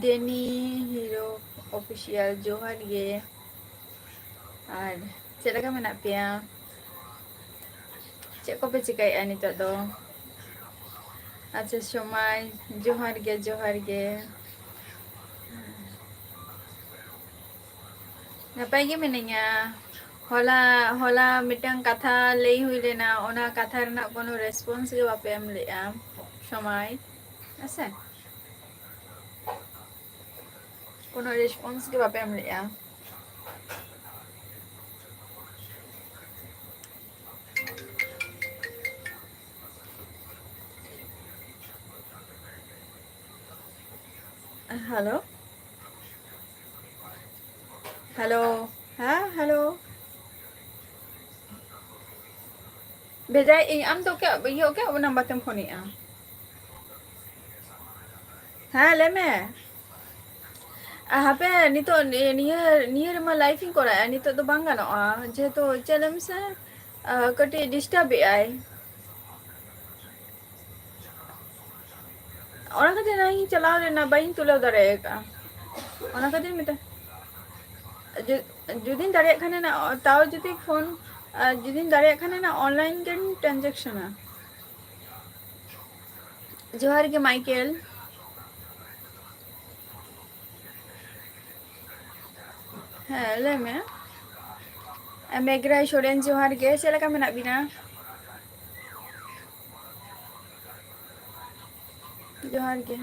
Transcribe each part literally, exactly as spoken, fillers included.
Danny hero official, ᱡᱚᱦᱟᱨ ᱜᱮ᱾ ᱟᱨ ᱪᱮᱫ ᱞᱮᱠᱟ ᱢᱮᱱᱟᱜ ᱯᱮᱭᱟ? ᱪᱮᱫ ᱠᱚᱯᱮ ᱪᱤᱠᱟᱹᱭᱮᱫᱼᱟ ᱱᱤᱛᱚᱜ ᱫᱚ? ᱟᱪᱪᱷᱟ, ᱥᱚᱢᱟᱭ, ᱡᱚᱦᱟᱨ ᱜᱮ, ᱡᱚᱦᱟᱨ ᱜᱮ᱾ ᱱᱟᱯᱟᱭ ᱜᱮ ᱢᱤᱱᱟᱹᱧᱟ᱾ ᱦᱚᱞᱟ, ᱦᱚᱞᱟ ᱢᱤᱫᱴᱟᱝ ᱠᱟᱛᱷᱟ ᱞᱟᱹᱭ ᱦᱩᱭ ᱞᱮᱱᱟ, ᱚᱱᱟ ᱠᱟᱛᱷᱟ ᱨᱮᱱᱟᱜ ᱠᱳᱱᱳ ᱨᱮᱥᱯᱚᱱᱥ ᱜᱮ ᱵᱟᱯᱮ ᱮᱢ ᱞᱮᱫᱼᱟ, ᱥᱚᱢᱟᱭ᱾ ᱦᱮᱸᱥᱮ? ᱠᱳᱱᱳ ᱨᱮᱥᱯᱚᱱᱥ ᱜᱮ ᱵᱟᱯᱮ ᱮᱢ ᱞᱮᱫᱼᱟ᱾ ᱦᱮᱞᱳ, ᱦᱮᱞᱳ, ᱦᱮᱸ, ᱦᱮᱞᱳ᱾ ᱵᱷᱮᱡᱟᱭᱮᱫ ᱟᱹᱧ, ᱟᱢ ᱫᱚ ᱚᱠᱟ, ᱤᱭᱟᱹ, ᱚᱠᱟ ᱱᱟᱢᱵᱟᱨ ᱛᱮᱢ ᱯᱷᱳᱱᱮᱫᱼᱟ? ᱦᱮᱸ, ᱞᱟᱹᱭ ᱢᱮ᱾ ᱟ, ᱦᱟᱯᱮ, ᱱᱤᱛᱚᱜ ᱱᱤ-, ᱱᱤᱭᱟᱹ, ᱱᱤᱭᱟᱹ ᱨᱮᱢᱟ ᱞᱟᱭᱤᱵᱷ ᱤᱧ ᱠᱚᱨᱟᱣᱮᱫᱼᱟ, ᱱᱤᱛᱚᱜ ᱫᱚ ᱵᱟᱝ ᱜᱟᱱᱚᱜᱼᱟ, ᱡᱮᱦᱮᱛᱩ, ᱪᱮᱫ ᱞᱟᱹᱭ ᱢᱮᱥᱮ, ᱟ, ᱠᱟᱹᱴᱤᱡ ᱰᱤᱥᱴᱟᱵ ᱮᱫ ᱟᱭ᱾ ᱚᱱᱟ ᱠᱷᱟᱹᱛᱤᱨ ᱤᱧ ᱪᱟᱞᱟᱣ ᱞᱮᱱᱟ, ᱵᱟᱹᱧ ᱛᱩᱞᱟᱹᱣ ᱫᱟᱲᱮ ᱟᱠᱟᱫᱼᱟ᱾ ᱚᱱᱟ ᱠᱷᱟᱹᱛᱤᱨ ᱢᱮᱛᱟ-, ᱡᱩ-, ᱡᱩᱫᱤᱧ ᱫᱟᱲᱮᱭᱟᱜ ᱠᱷᱟᱱ ᱱᱟ, ᱛᱟᱣ ᱡᱩᱫᱤ ᱯᱷᱳᱱ, ᱟ, ᱡᱩᱫᱤᱧ ᱫᱟᱲᱮᱭᱟᱜ ᱠᱷᱟᱱ ᱱᱟ, ᱚᱱᱞᱟᱭᱤᱱ ᱜᱮᱧ ᱴᱨᱟᱱᱡᱟᱠᱥᱚᱱᱟ᱾ ᱡᱚᱦᱟᱨ ᱜᱮ, ᱢᱟᱭᱠᱮᱞ᱾ ᱦᱮᱸ, ᱞᱟᱹᱭ ᱢᱮ᱾ ᱢᱮᱜᱽᱨᱟᱭ ᱥᱚᱨᱮᱱ, ᱡᱚᱦᱟᱨ ᱜᱮ᱾ ᱪᱮᱫ ᱞᱮᱠᱟ ᱢᱮᱱᱟᱜ ᱵᱤᱱᱟ? ᱡᱚᱦᱟᱨ ᱜᱮ᱾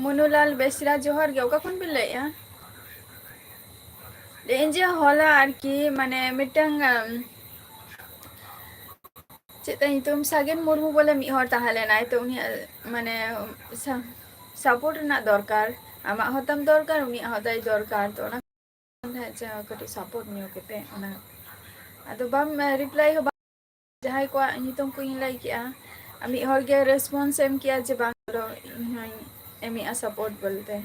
ᱢᱚᱱᱩᱞᱟᱞ ᱵᱮᱥᱨᱟ, ᱡᱚᱦᱟᱨ ᱜᱮ᱾ ᱚᱠᱟ ᱠᱷᱚᱱ ᱵᱤᱱ ᱞᱟᱹᱭᱮᱫᱼᱟ? ᱞᱟᱹᱭᱮᱫ ᱟᱹᱧ ᱡᱮ ᱦᱚᱞᱟ ᱟᱨᱠᱤ, ᱢᱟᱱᱮ, ᱢᱤᱫᱴᱟᱝ, ᱟᱢ, ᱪᱮᱫ ᱛᱟᱭ ᱧᱩᱛᱩᱢ, ᱥᱟᱜᱮᱱ ᱢᱩᱨᱢᱩ ᱵᱚᱞᱮ ᱢᱤᱫ ᱦᱚᱲ ᱛᱟᱦᱮᱸ ᱞᱮᱱᱟᱭ, ᱛᱚ ᱩᱱᱤᱭᱟᱜ, ᱢᱟᱱᱮ, ᱥᱟ-, ᱥᱟᱯᱳᱨᱴ ᱨᱮᱱᱟᱜ ᱫᱚᱨᱠᱟᱨ, ᱟᱢᱟᱜ ᱦᱚᱸᱛᱟᱢ ᱫᱚᱨᱠᱟᱨ, ᱩᱱᱤᱭᱟᱜ ᱦᱚᱸᱛᱟᱭ ᱫᱚᱨᱠᱟᱨ, ᱛᱚ ᱚᱱᱟ ᱛᱟᱦᱮᱸᱫ ᱡᱮ ᱠᱟᱹᱴᱤᱡ ᱥᱟᱯᱳᱨᱴ ᱧᱚᱜ ᱠᱟᱛᱮ ᱚᱱᱟ, ᱟᱫᱚ ᱵᱟᱢ, ᱨᱤᱯᱞᱟᱭ ᱦᱚᱸ ᱵᱟᱢ, ᱡᱟᱦᱟᱸᱭ ᱠᱚᱣᱟᱜ ᱧᱩᱛᱩᱢ ᱠᱚᱧ ᱞᱟᱹᱭ ᱠᱮᱜᱼᱟ, ᱟᱨ ᱢᱤᱫ ᱦᱚᱲ ᱜᱮ ᱨᱮᱥᱯᱚᱱᱥ ᱮᱢ ᱠᱮᱜᱼᱟ ᱡᱮ ᱵᱟᱝ, ᱪᱚᱞᱚ ᱤᱧ ᱦᱚᱸᱧ ᱮᱢᱮᱜᱼᱟ ᱥᱟᱯᱳᱨᱴ ᱵᱚᱞᱛᱮ᱾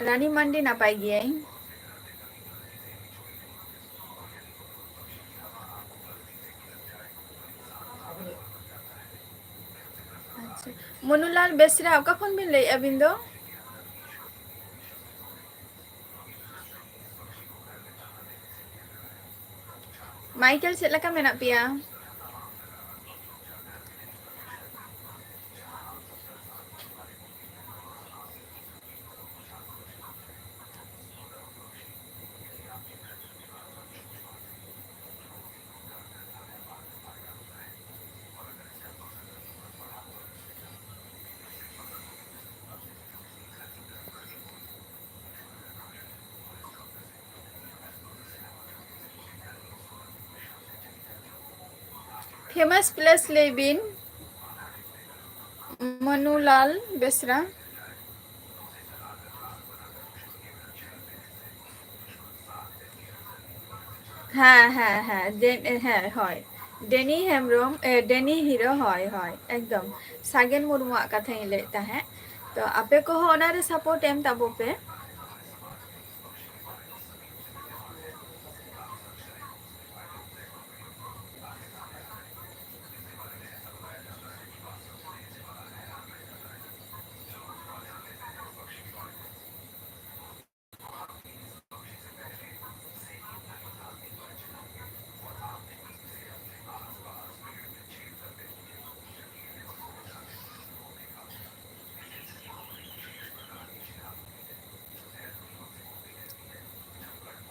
ᱨᱟᱱᱤ ᱢᱟᱱᱰᱤ, ᱱᱟᱯᱟᱭ ᱜᱤᱭᱟᱹᱧ᱾ ᱢᱚᱱᱩᱞᱟᱞ ᱵᱮᱥᱨᱟ, ᱚᱠᱟ ᱠᱷᱚᱱ ᱵᱤᱱ ᱞᱟᱹᱭᱮᱫᱼᱟ ᱟᱹᱵᱤᱱ ᱫᱚ? ᱢᱟᱭᱠᱮᱞ, ᱪᱮᱫ ᱞᱮᱠᱟ ᱢᱮᱱᱟᱜ ᱯᱮᱭᱟ? Famous place ᱞᱟᱹᱭ ᱵᱤᱱ, ᱢᱚᱱᱩᱞᱟᱞ ᱵᱮᱥᱨᱟ᱾ ᱦᱮᱸ, ᱦᱮᱸ, ᱦᱮᱸ, ᱰᱮ-, ᱦᱮᱸ, ᱦᱳᱭ᱾ ᱰᱮᱱᱤ ᱦᱮᱢᱵᱨᱚᱢ, ᱮ, ᱰᱮᱱᱤ ᱦᱤᱨᱳ, ᱦᱳᱭ, ᱦᱳᱭ, ᱮᱠᱫᱚᱢ᱾ ᱥᱟᱜᱮᱱ ᱢᱩᱨᱢᱩᱣᱟᱜ ᱠᱟᱛᱷᱟᱧ ᱞᱟᱹᱭᱮᱫ ᱛᱟᱦᱮᱸᱫ᱾ ᱛᱚ, ᱟᱯᱮ ᱠᱚᱦᱚᱸ ᱚᱱᱟᱨᱮ support ᱮᱢ ᱛᱟᱵᱚ ᱯᱮ᱾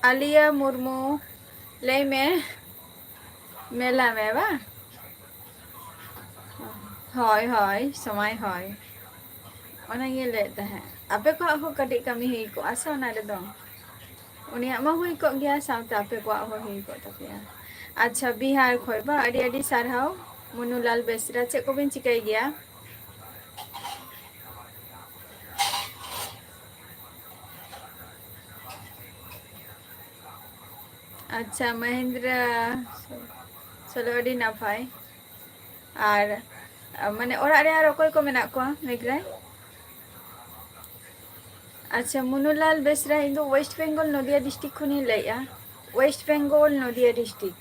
ᱟᱞᱤᱭᱟ ᱢᱩᱨᱢᱩ, ᱞᱟᱹᱭ ᱢᱮ᱾ ᱢᱮᱞᱟ ᱢᱮ ᱵᱟᱝ? ᱦᱳᱭ, ᱦᱳᱭ, ᱥᱚᱢᱚᱭ ᱦᱳᱭ᱾ ᱚᱱᱟᱜᱤᱧ ᱞᱟᱹᱭᱮᱫ ᱛᱟᱦᱮᱸᱫ, ᱟᱯᱮ ᱠᱚᱣᱟᱜ ᱦᱚᱸ ᱠᱟᱹᱴᱤᱡ ᱠᱟᱹᱢᱤ ᱦᱩᱭ ᱠᱚᱜᱼᱟ ᱥᱮ ᱚᱱᱟ ᱨᱮᱫᱚ? ᱩᱱᱤᱭᱟᱜ ᱢᱟ ᱦᱩᱭ ᱠᱚᱜ ᱜᱮᱭᱟ, ᱥᱟᱶᱛᱮ ᱟᱯᱮ ᱠᱚᱣᱟᱜ ᱦᱚᱸ ᱦᱩᱭ ᱠᱚᱜ ᱛᱟᱯᱮᱭᱟ᱾ ᱟᱪᱪᱷᱟ, ᱵᱤᱦᱟᱨ ᱠᱷᱚᱡ ᱵᱟ, ᱟᱹᱰᱤ ᱟᱹᱰᱤ ᱥᱟᱨᱦᱟᱣ᱾ ᱢᱩᱱᱩᱞᱟᱞ ᱵᱮᱥᱨᱟ, ᱪᱮᱫ ᱠᱚᱵᱤᱱ ᱪᱤᱠᱟᱹᱭ ᱜᱮᱭᱟ? ᱟᱪᱪᱷᱟ, ᱢᱚᱦᱮᱱᱫᱨᱟ, ᱪᱚᱞᱚ, ᱟᱹᱰᱤ ᱱᱟᱯᱟᱭ᱾ ᱟᱨ, ᱢᱟᱱᱮ, ᱚᱲᱟᱜ ᱨᱮ ᱟᱨ ᱚᱠᱚᱭ ᱠᱚ ᱢᱮᱱᱟᱜ ᱠᱚᱣᱟ ᱢᱮᱜᱽᱨᱟᱭ? ᱟᱪᱪᱷᱟ, ᱢᱩᱱᱩᱞᱟᱞ ᱵᱮᱥᱨᱟ, ᱤᱧ ᱫᱚ West Bengal, ᱱᱚᱫᱤᱭᱟ district ᱠᱷᱚᱱᱤᱧ ᱞᱟᱹᱭᱮᱫᱼᱟ᱾ West Bengal, ᱱᱚᱫᱤᱭᱟ district᱾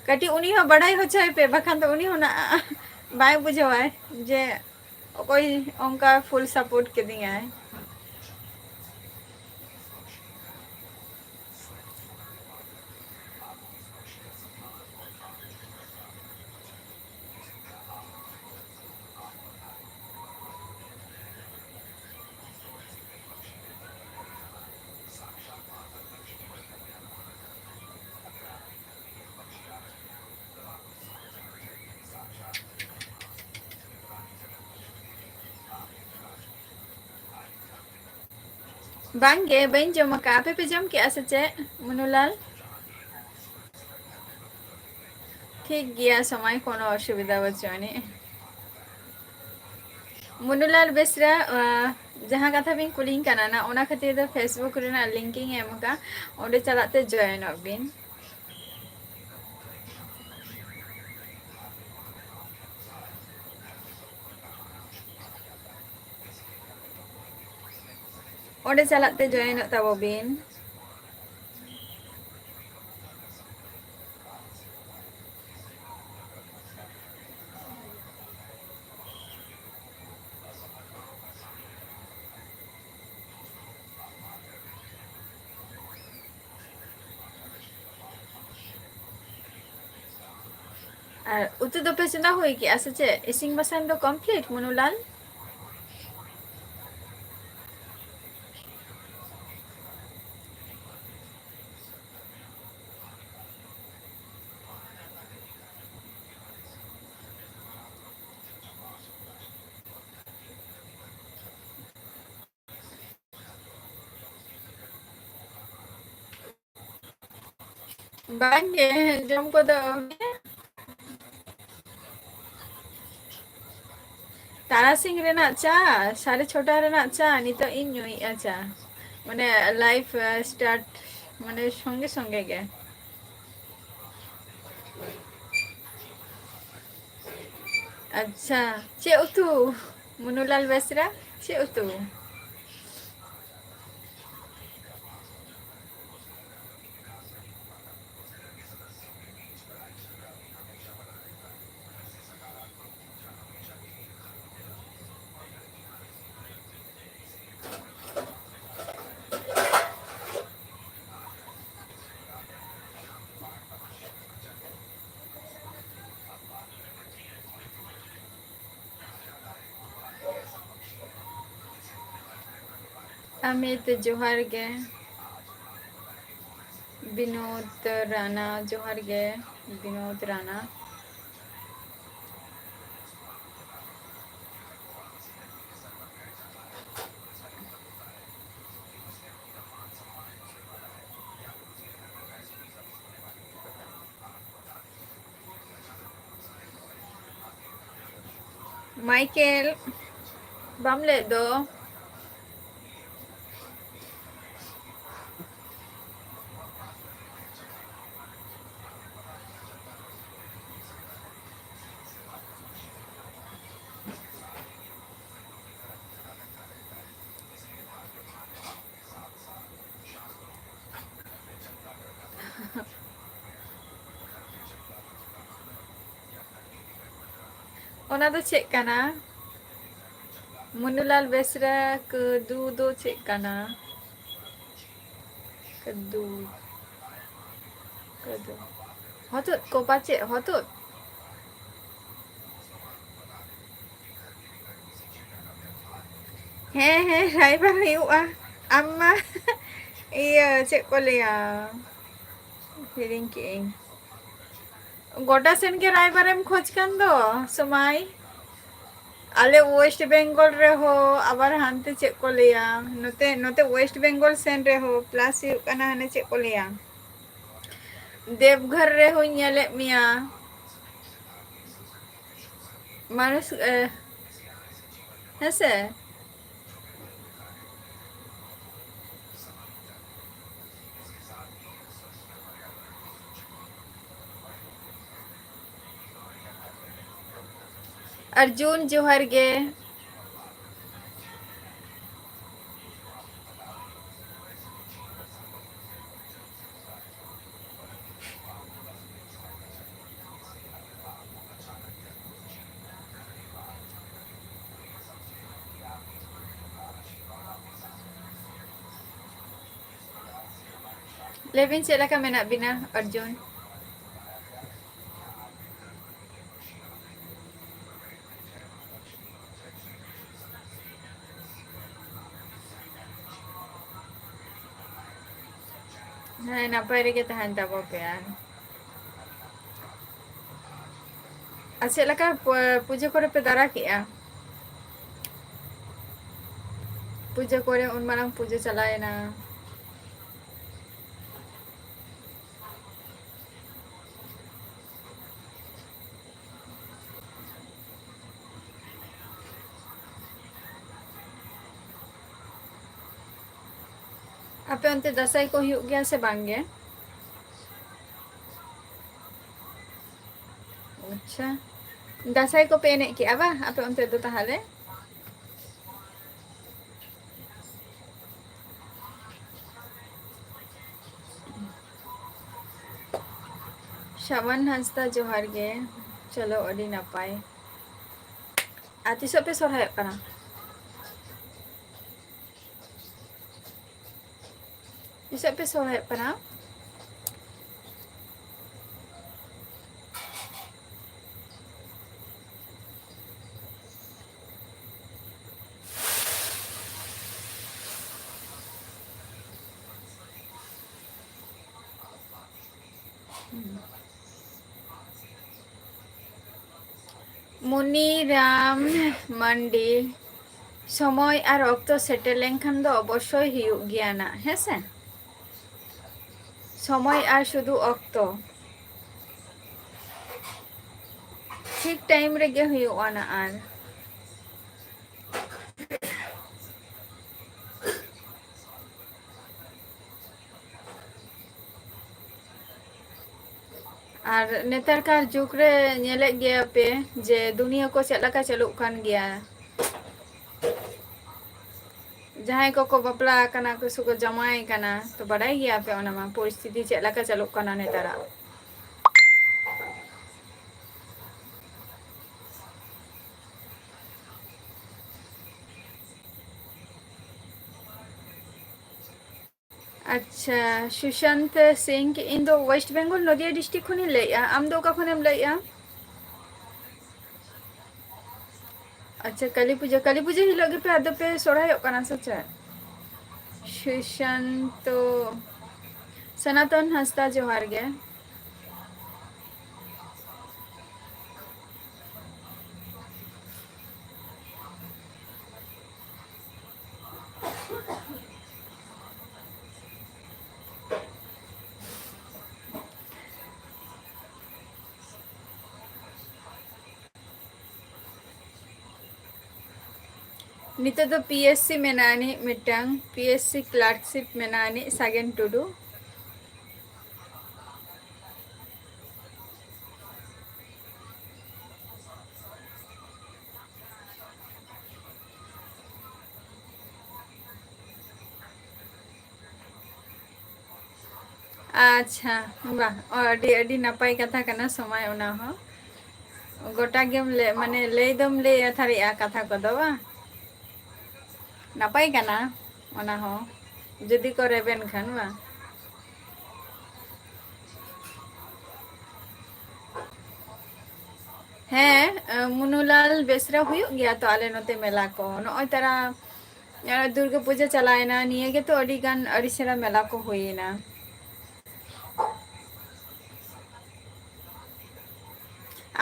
ᱠᱟᱹᱴᱤᱡ ᱩᱱᱤ ᱦᱚᱸ ᱵᱟᱲᱟᱭ ᱦᱚᱪᱚᱭ ᱯᱮ, ᱵᱟᱠᱷᱟᱱ ᱫᱚ ᱩᱱᱤ ᱦᱚᱸ ᱱᱟ-, ᱵᱟᱭ ᱵᱩᱡᱷᱟᱹᱣᱟᱭ ᱡᱮ ᱚᱠᱚᱭ ᱚᱱᱠᱟ full support ᱠᱤᱫᱤᱧᱟᱭ᱾ ᱵᱟᱝᱜᱮ, ᱵᱟᱹᱧ ᱡᱚᱢ ᱟᱠᱟᱫ᱾ ᱟᱯᱮ ᱯᱮ ᱡᱚᱢ ᱠᱮᱜᱼᱟ ᱥᱮ ᱪᱮᱫ, ᱢᱩᱱᱩᱞᱟᱞ? ᱴᱷᱤᱠ ᱜᱮᱭᱟ, ᱥᱚᱢᱚᱭ ᱠᱳᱱᱳ ᱚᱥᱩᱵᱤᱫᱷᱟ ᱵᱟᱹᱪᱩᱜ ᱟᱹᱱᱤᱡ᱾ ᱢᱩᱱᱩᱞᱟᱞ ᱵᱮᱥᱨᱟ, ᱟᱸ, ᱡᱟᱦᱟᱸ ᱠᱟᱛᱷᱟ ᱵᱤᱱ ᱠᱩᱞᱤᱧ ᱠᱟᱱᱟ ᱱᱟ, ᱚᱱᱟ ᱠᱷᱟᱹᱛᱤᱨ ᱫᱚ Facebook ᱨᱮᱱᱟᱜ link ᱤᱧ ᱮᱢ ᱟᱠᱟᱫ, ᱚᱸᱰᱮ ᱪᱟᱞᱟᱜ ᱛᱮ join ᱚᱜ ᱵᱤᱱ᱾ ᱚᱸᱰᱮ ᱪᱟᱞᱟᱜ ᱛᱮ join ᱚᱜ ᱛᱟᱵᱚ ᱵᱤᱱ᱾ ᱟᱨ ᱩᱛᱩ ᱫᱚᱯᱮ ᱪᱚᱸᱫᱟ ᱦᱩᱭ ᱠᱮᱜᱼᱟ ᱥᱮ ᱪᱮᱫ? ᱤᱥᱤᱱ ᱵᱟᱥᱟᱝ ᱫᱚ complete, ᱢᱩᱱᱩᱞᱟᱞ? ᱵᱟᱝᱜᱮ, ᱡᱚᱢ ᱠᱚᱫᱚ ᱟᱹᱣᱨᱤ᱾ ᱛᱟᱨᱟᱥᱤᱧ ᱨᱮᱱᱟᱜ ᱪᱟ, ᱥᱟᱲᱮ ᱪᱷᱚᱴᱟ ᱨᱮᱱᱟᱜ ᱪᱟ, ᱱᱤᱛᱚᱜ ᱤᱧ ᱧᱩᱭᱮᱫᱼᱟ ᱪᱟ᱾ ᱢᱟᱱᱮ live, ᱟᱸ, start, ᱢᱟᱱᱮ ᱥᱚᱸᱜᱮ ᱥᱚᱸᱜᱮ ᱜᱮ᱾ ᱟᱪᱪᱷᱟ, ᱪᱮᱫ ᱩᱛᱩ? ᱢᱩᱱᱩᱞᱟᱞ ᱵᱮᱥᱨᱟ, ᱪᱮᱫ ᱩᱛᱩ? ᱟᱢᱤᱛ, ᱡᱚᱦᱟᱨ ᱜᱮ᱾ ᱵᱤᱱᱳᱫ ᱨᱟᱱᱟ, ᱡᱚᱦᱟᱨ ᱜᱮ ᱵᱤᱱᱳᱫ ᱨᱟᱱᱟ᱾ ᱢᱟᱭᱠᱮᱞ, ᱵᱟᱢ ᱞᱟᱹᱭᱮᱫ ᱫᱚ? ᱚᱱᱟ ᱫᱚ ᱪᱮᱫ ᱠᱟᱱᱟ? ᱢᱩᱱᱩᱞᱟᱞ ᱵᱮᱥᱨᱟ ᱠᱟᱹᱫᱩ ᱫᱚ ᱪᱮᱫ ᱠᱟᱱᱟ? ᱠᱟᱹᱫᱩ, ᱠᱟᱹᱫᱩ᱾ ᱦᱚᱛᱚᱫ ᱠᱚ ᱯᱟᱪᱮᱫ? ᱦᱚᱛᱚᱫ? ᱦᱮᱸ, ᱦᱮᱸ, ᱨᱟᱭᱵᱟᱨ ᱦᱩᱭᱩᱜᱼᱟ᱾ ᱟᱢ ᱢᱟ ᱤᱭᱟᱹ, ᱪᱮᱫ ᱠᱚ ᱞᱟᱹᱭᱟ, ᱦᱤᱲᱤᱧ ᱠᱮᱜᱼᱟᱹᱧ᱾ ᱜᱚᱴᱟ ᱥᱮᱱ ᱜᱮ ᱨᱟᱭᱵᱟᱨᱮᱢ ᱠᱷᱚᱡᱽ ᱠᱟᱱ ᱫᱚ, ᱥᱚᱢᱟᱭ᱾ ᱟᱞᱮ ᱳᱭᱮᱥᱴ ᱵᱮᱝᱜᱚᱞ ᱨᱮᱦᱚᱸ ᱟᱵᱟᱨ ᱦᱟᱱᱛᱮ ᱪᱮᱫ ᱠᱚ ᱞᱟᱹᱭᱟ, ᱱᱚᱛᱮ, ᱱᱚᱛᱮ ᱳᱭᱮᱥᱴ ᱵᱮᱝᱜᱚᱞ ᱥᱮᱱ ᱨᱮᱦᱚᱸ, ᱯᱞᱟᱥ ᱦᱩᱭᱩᱜ ᱠᱟᱱᱟ ᱦᱟᱱᱮ ᱪᱮᱫ ᱠᱚ ᱞᱟᱹᱭᱟ, ᱫᱮᱵᱜᱷᱚᱨ ᱨᱮᱦᱚᱸᱧ ᱧᱮᱞᱮᱫ ᱢᱮᱭᱟ᱾ ᱢᱟᱱᱩᱥ, ᱮ, ᱦᱮᱸᱥᱮ? ᱟᱨᱡᱩᱱ, ᱡᱚᱦᱟᱨ ᱜᱮ᱾ ᱞᱟᱹᱭ ᱵᱤᱱ, ᱪᱮᱫ ᱞᱮᱠᱟ ᱢᱮᱱᱟᱜ ᱵᱤᱱᱟ, ᱚᱨᱡᱩᱱ? ᱦᱮᱸ, ᱱᱟᱯᱟᱭ ᱨᱮᱜᱮ ᱛᱟᱦᱮᱱ ᱛᱟᱵᱚ ᱯᱮ᱾ ᱟᱨ ᱟᱨ ᱪᱮᱫ ᱞᱮᱠᱟ ᱯᱩ-, ᱯᱩᱡᱟᱹ ᱠᱚᱨᱮ ᱯᱮ ᱫᱟᱨᱟ ᱠᱮᱜᱼᱟ? ᱯᱩᱡᱟᱹ ᱠᱚᱨᱮ ᱩᱱ ᱢᱟᱨᱟᱝ ᱯᱩᱡᱟᱹ ᱪᱟᱞᱟᱣᱮᱱᱟ᱾ ᱟᱯᱮ ᱚᱱᱛᱮ ᱫᱟᱸᱥᱟᱭ ᱠᱚ ᱦᱩᱭᱩᱜ ᱜᱮᱭᱟ ᱥᱮ ᱵᱟᱝ ᱜᱮ? ᱟᱪᱪᱷᱟ, ᱫᱟᱸᱥᱟᱭ ᱠᱚᱯᱮ ᱮᱱᱮᱡ ᱠᱮᱜᱼᱟ ᱵᱟ ᱟᱯᱮ ᱚᱱᱛᱮ ᱫᱚ ᱛᱟᱦᱚᱞᱮ? ᱥᱟᱵᱟᱱ ᱦᱟᱸᱥᱫᱟ, ᱡᱚᱦᱟᱨ ᱜᱮ᱾ ᱪᱚᱞᱚ, ᱟᱹᱰᱤ ᱱᱟᱯᱟᱭ᱾ ᱟᱨ ᱛᱤᱥᱚᱜ ᱯᱮ ᱥᱚᱨᱦᱟᱭᱚᱜ ᱠᱟᱱᱟ? ᱛᱤᱥᱚᱜ ᱯᱮ ᱥᱚᱨᱦᱟᱭᱚᱜ ᱠᱟᱱᱟ? ᱢᱩᱱᱤᱨᱟᱢ ᱢᱟᱱᱰᱤ, ᱥᱚᱢᱚᱭ ᱟᱨ ᱚᱠᱛᱚ ᱥᱮᱴᱮᱨ ᱞᱮᱱᱠᱷᱟᱱ ᱫᱚ ᱚᱵᱚᱥᱥᱳᱭ ᱦᱩᱭᱩᱜ ᱜᱮᱭᱟ ᱱᱟᱜ, ᱦᱮᱸ ᱥᱮ? ᱥᱚᱢᱚᱭ ᱟᱨ ᱥᱩᱫᱷᱩ ᱚᱠᱛᱚ, ᱴᱷᱤᱠ ᱴᱟᱭᱤᱢ ᱨᱮᱜᱮ ᱦᱩᱭᱩᱜᱼᱟ ᱱᱟᱜ᱾ ᱟᱨ ᱟᱨ ᱱᱮᱛᱟᱨ ᱠᱟᱨ ᱡᱩᱜᱽ ᱨᱮ ᱧᱮᱞᱮᱫ ᱜᱮᱭᱟ ᱯᱮ ᱡᱮ ᱫᱩᱱᱤᱭᱟᱹ ᱠᱚ ᱪᱮᱫ ᱞᱮᱠᱟ ᱪᱟᱹᱞᱩᱜ ᱠᱟᱱ ᱜᱮᱭᱟ᱾ ᱡᱟᱦᱟᱸᱭ ᱠᱚᱠᱚ ᱵᱟᱯᱞᱟ ᱟᱠᱟᱱᱟ, ᱠᱚ ᱥᱮᱠᱚ ᱡᱟᱶᱟᱭ ᱠᱟᱱᱟ, ᱛᱚ ᱵᱟᱰᱟᱭ ᱜᱮᱭᱟ ᱯᱮ ᱚᱱᱟ ᱢᱟ, ᱯᱚᱨᱤᱥᱛᱷᱤᱛᱤ ᱪᱮᱫ ᱞᱮᱠᱟ ᱪᱟᱹᱞᱩᱜ ᱠᱟᱱᱟ ᱱᱮᱛᱟᱨᱟᱜ᱾ ᱟᱪᱪᱷᱟ, ᱥᱩᱥᱟᱱᱛ ᱥᱤᱝ, ᱤᱧ ᱫᱚ ᱳᱭᱮᱥᱴ ᱵᱮᱝᱜᱚᱞ, ᱱᱚᱫᱤᱭᱟ ᱰᱤᱥᱴᱨᱤᱠᱴ ᱠᱷᱚᱱᱤᱧ ᱞᱟᱹᱭᱮᱜᱼᱟ᱾ ᱟᱢ ᱫᱚ ᱚᱠᱟ ᱠᱷᱚᱱᱮᱢ ᱞᱟᱹᱭᱮᱜᱼᱟ? ᱟᱪᱪᱷᱟ, ᱠᱟᱹᱞᱤ ᱯᱩᱡᱟᱹ, ᱠᱟᱹᱞᱤ ᱯᱩᱡᱟᱹ ᱦᱤᱞᱳᱜ ᱜᱮᱯᱮ ᱟᱫᱚ ᱯᱮ ᱥᱚᱨᱦᱟᱭᱚᱜ ᱠᱟᱱᱟ ᱥᱮ ᱪᱮᱫ? ᱥᱩᱥᱟᱱᱛᱚ, ᱥᱚᱱᱟᱛᱚᱱ ᱦᱟᱸᱥᱫᱟ, ᱡᱚᱦᱟᱨ ᱜᱮ᱾ ᱱᱤᱛᱚᱜ ᱫᱚ P S C ᱢᱮᱱᱟᱜ ᱟᱹᱱᱤᱡ, ᱢᱤᱫᱴᱟᱝ P S C clerkship ᱢᱮᱱᱟᱜ ᱟᱹᱱᱤᱡ, ᱥᱟᱜᱮᱱ ᱴᱩᱰᱩ᱾ ᱟᱪᱪᱷᱟ, ᱵᱟᱦ, ᱟᱹᱰᱤ, ᱟᱹᱰᱤ ᱱᱟᱯᱟᱭ ᱠᱟᱛᱷᱟ ᱠᱟᱱᱟ, ᱥᱚᱢᱟᱭ ᱚᱱᱟ ᱦᱚᱸ᱾ ᱜᱚᱴᱟ ᱜᱮᱢ ᱞᱟᱹᱭ, ᱢᱟᱱᱮ, ᱞᱟᱹᱭ ᱫᱚᱢ ᱞᱟᱹᱭ ᱟᱛᱟᱨᱮᱜᱼᱟ ᱠᱟᱛᱷᱟ ᱠᱚᱫᱚ, ᱵᱟᱝ? ᱱᱟᱯᱟᱭ ᱠᱟᱱᱟ ᱚᱱᱟ ᱦᱚᱸ, ᱡᱩᱫᱤ ᱠᱚ ᱨᱮᱵᱮᱱ ᱠᱷᱟᱱ, ᱵᱟᱝ? ᱦᱮᱸ, ᱢᱩᱱᱩᱞᱟᱞ ᱵᱮᱥᱨᱟ ᱦᱩᱭᱩᱜ ᱜᱮᱭᱟ ᱛᱚ ᱟᱞᱮ ᱱᱚᱛᱮ ᱢᱮᱞᱟ ᱠᱚ᱾ ᱱᱚᱜᱼᱚᱭ ᱛᱟᱨᱟ ᱟᱨ ᱫᱩᱨᱜᱟᱹ ᱯᱩᱡᱟᱹ ᱪᱟᱞᱟᱣᱮᱱᱟ, ᱱᱤᱭᱟᱹ ᱜᱮᱛᱚ ᱟᱹᱰᱤ ᱜᱟᱱ ᱟᱹᱰᱤ ᱪᱮᱦᱨᱟ ᱢᱮᱞᱟ ᱠᱚ ᱦᱩᱭᱮᱱᱟ᱾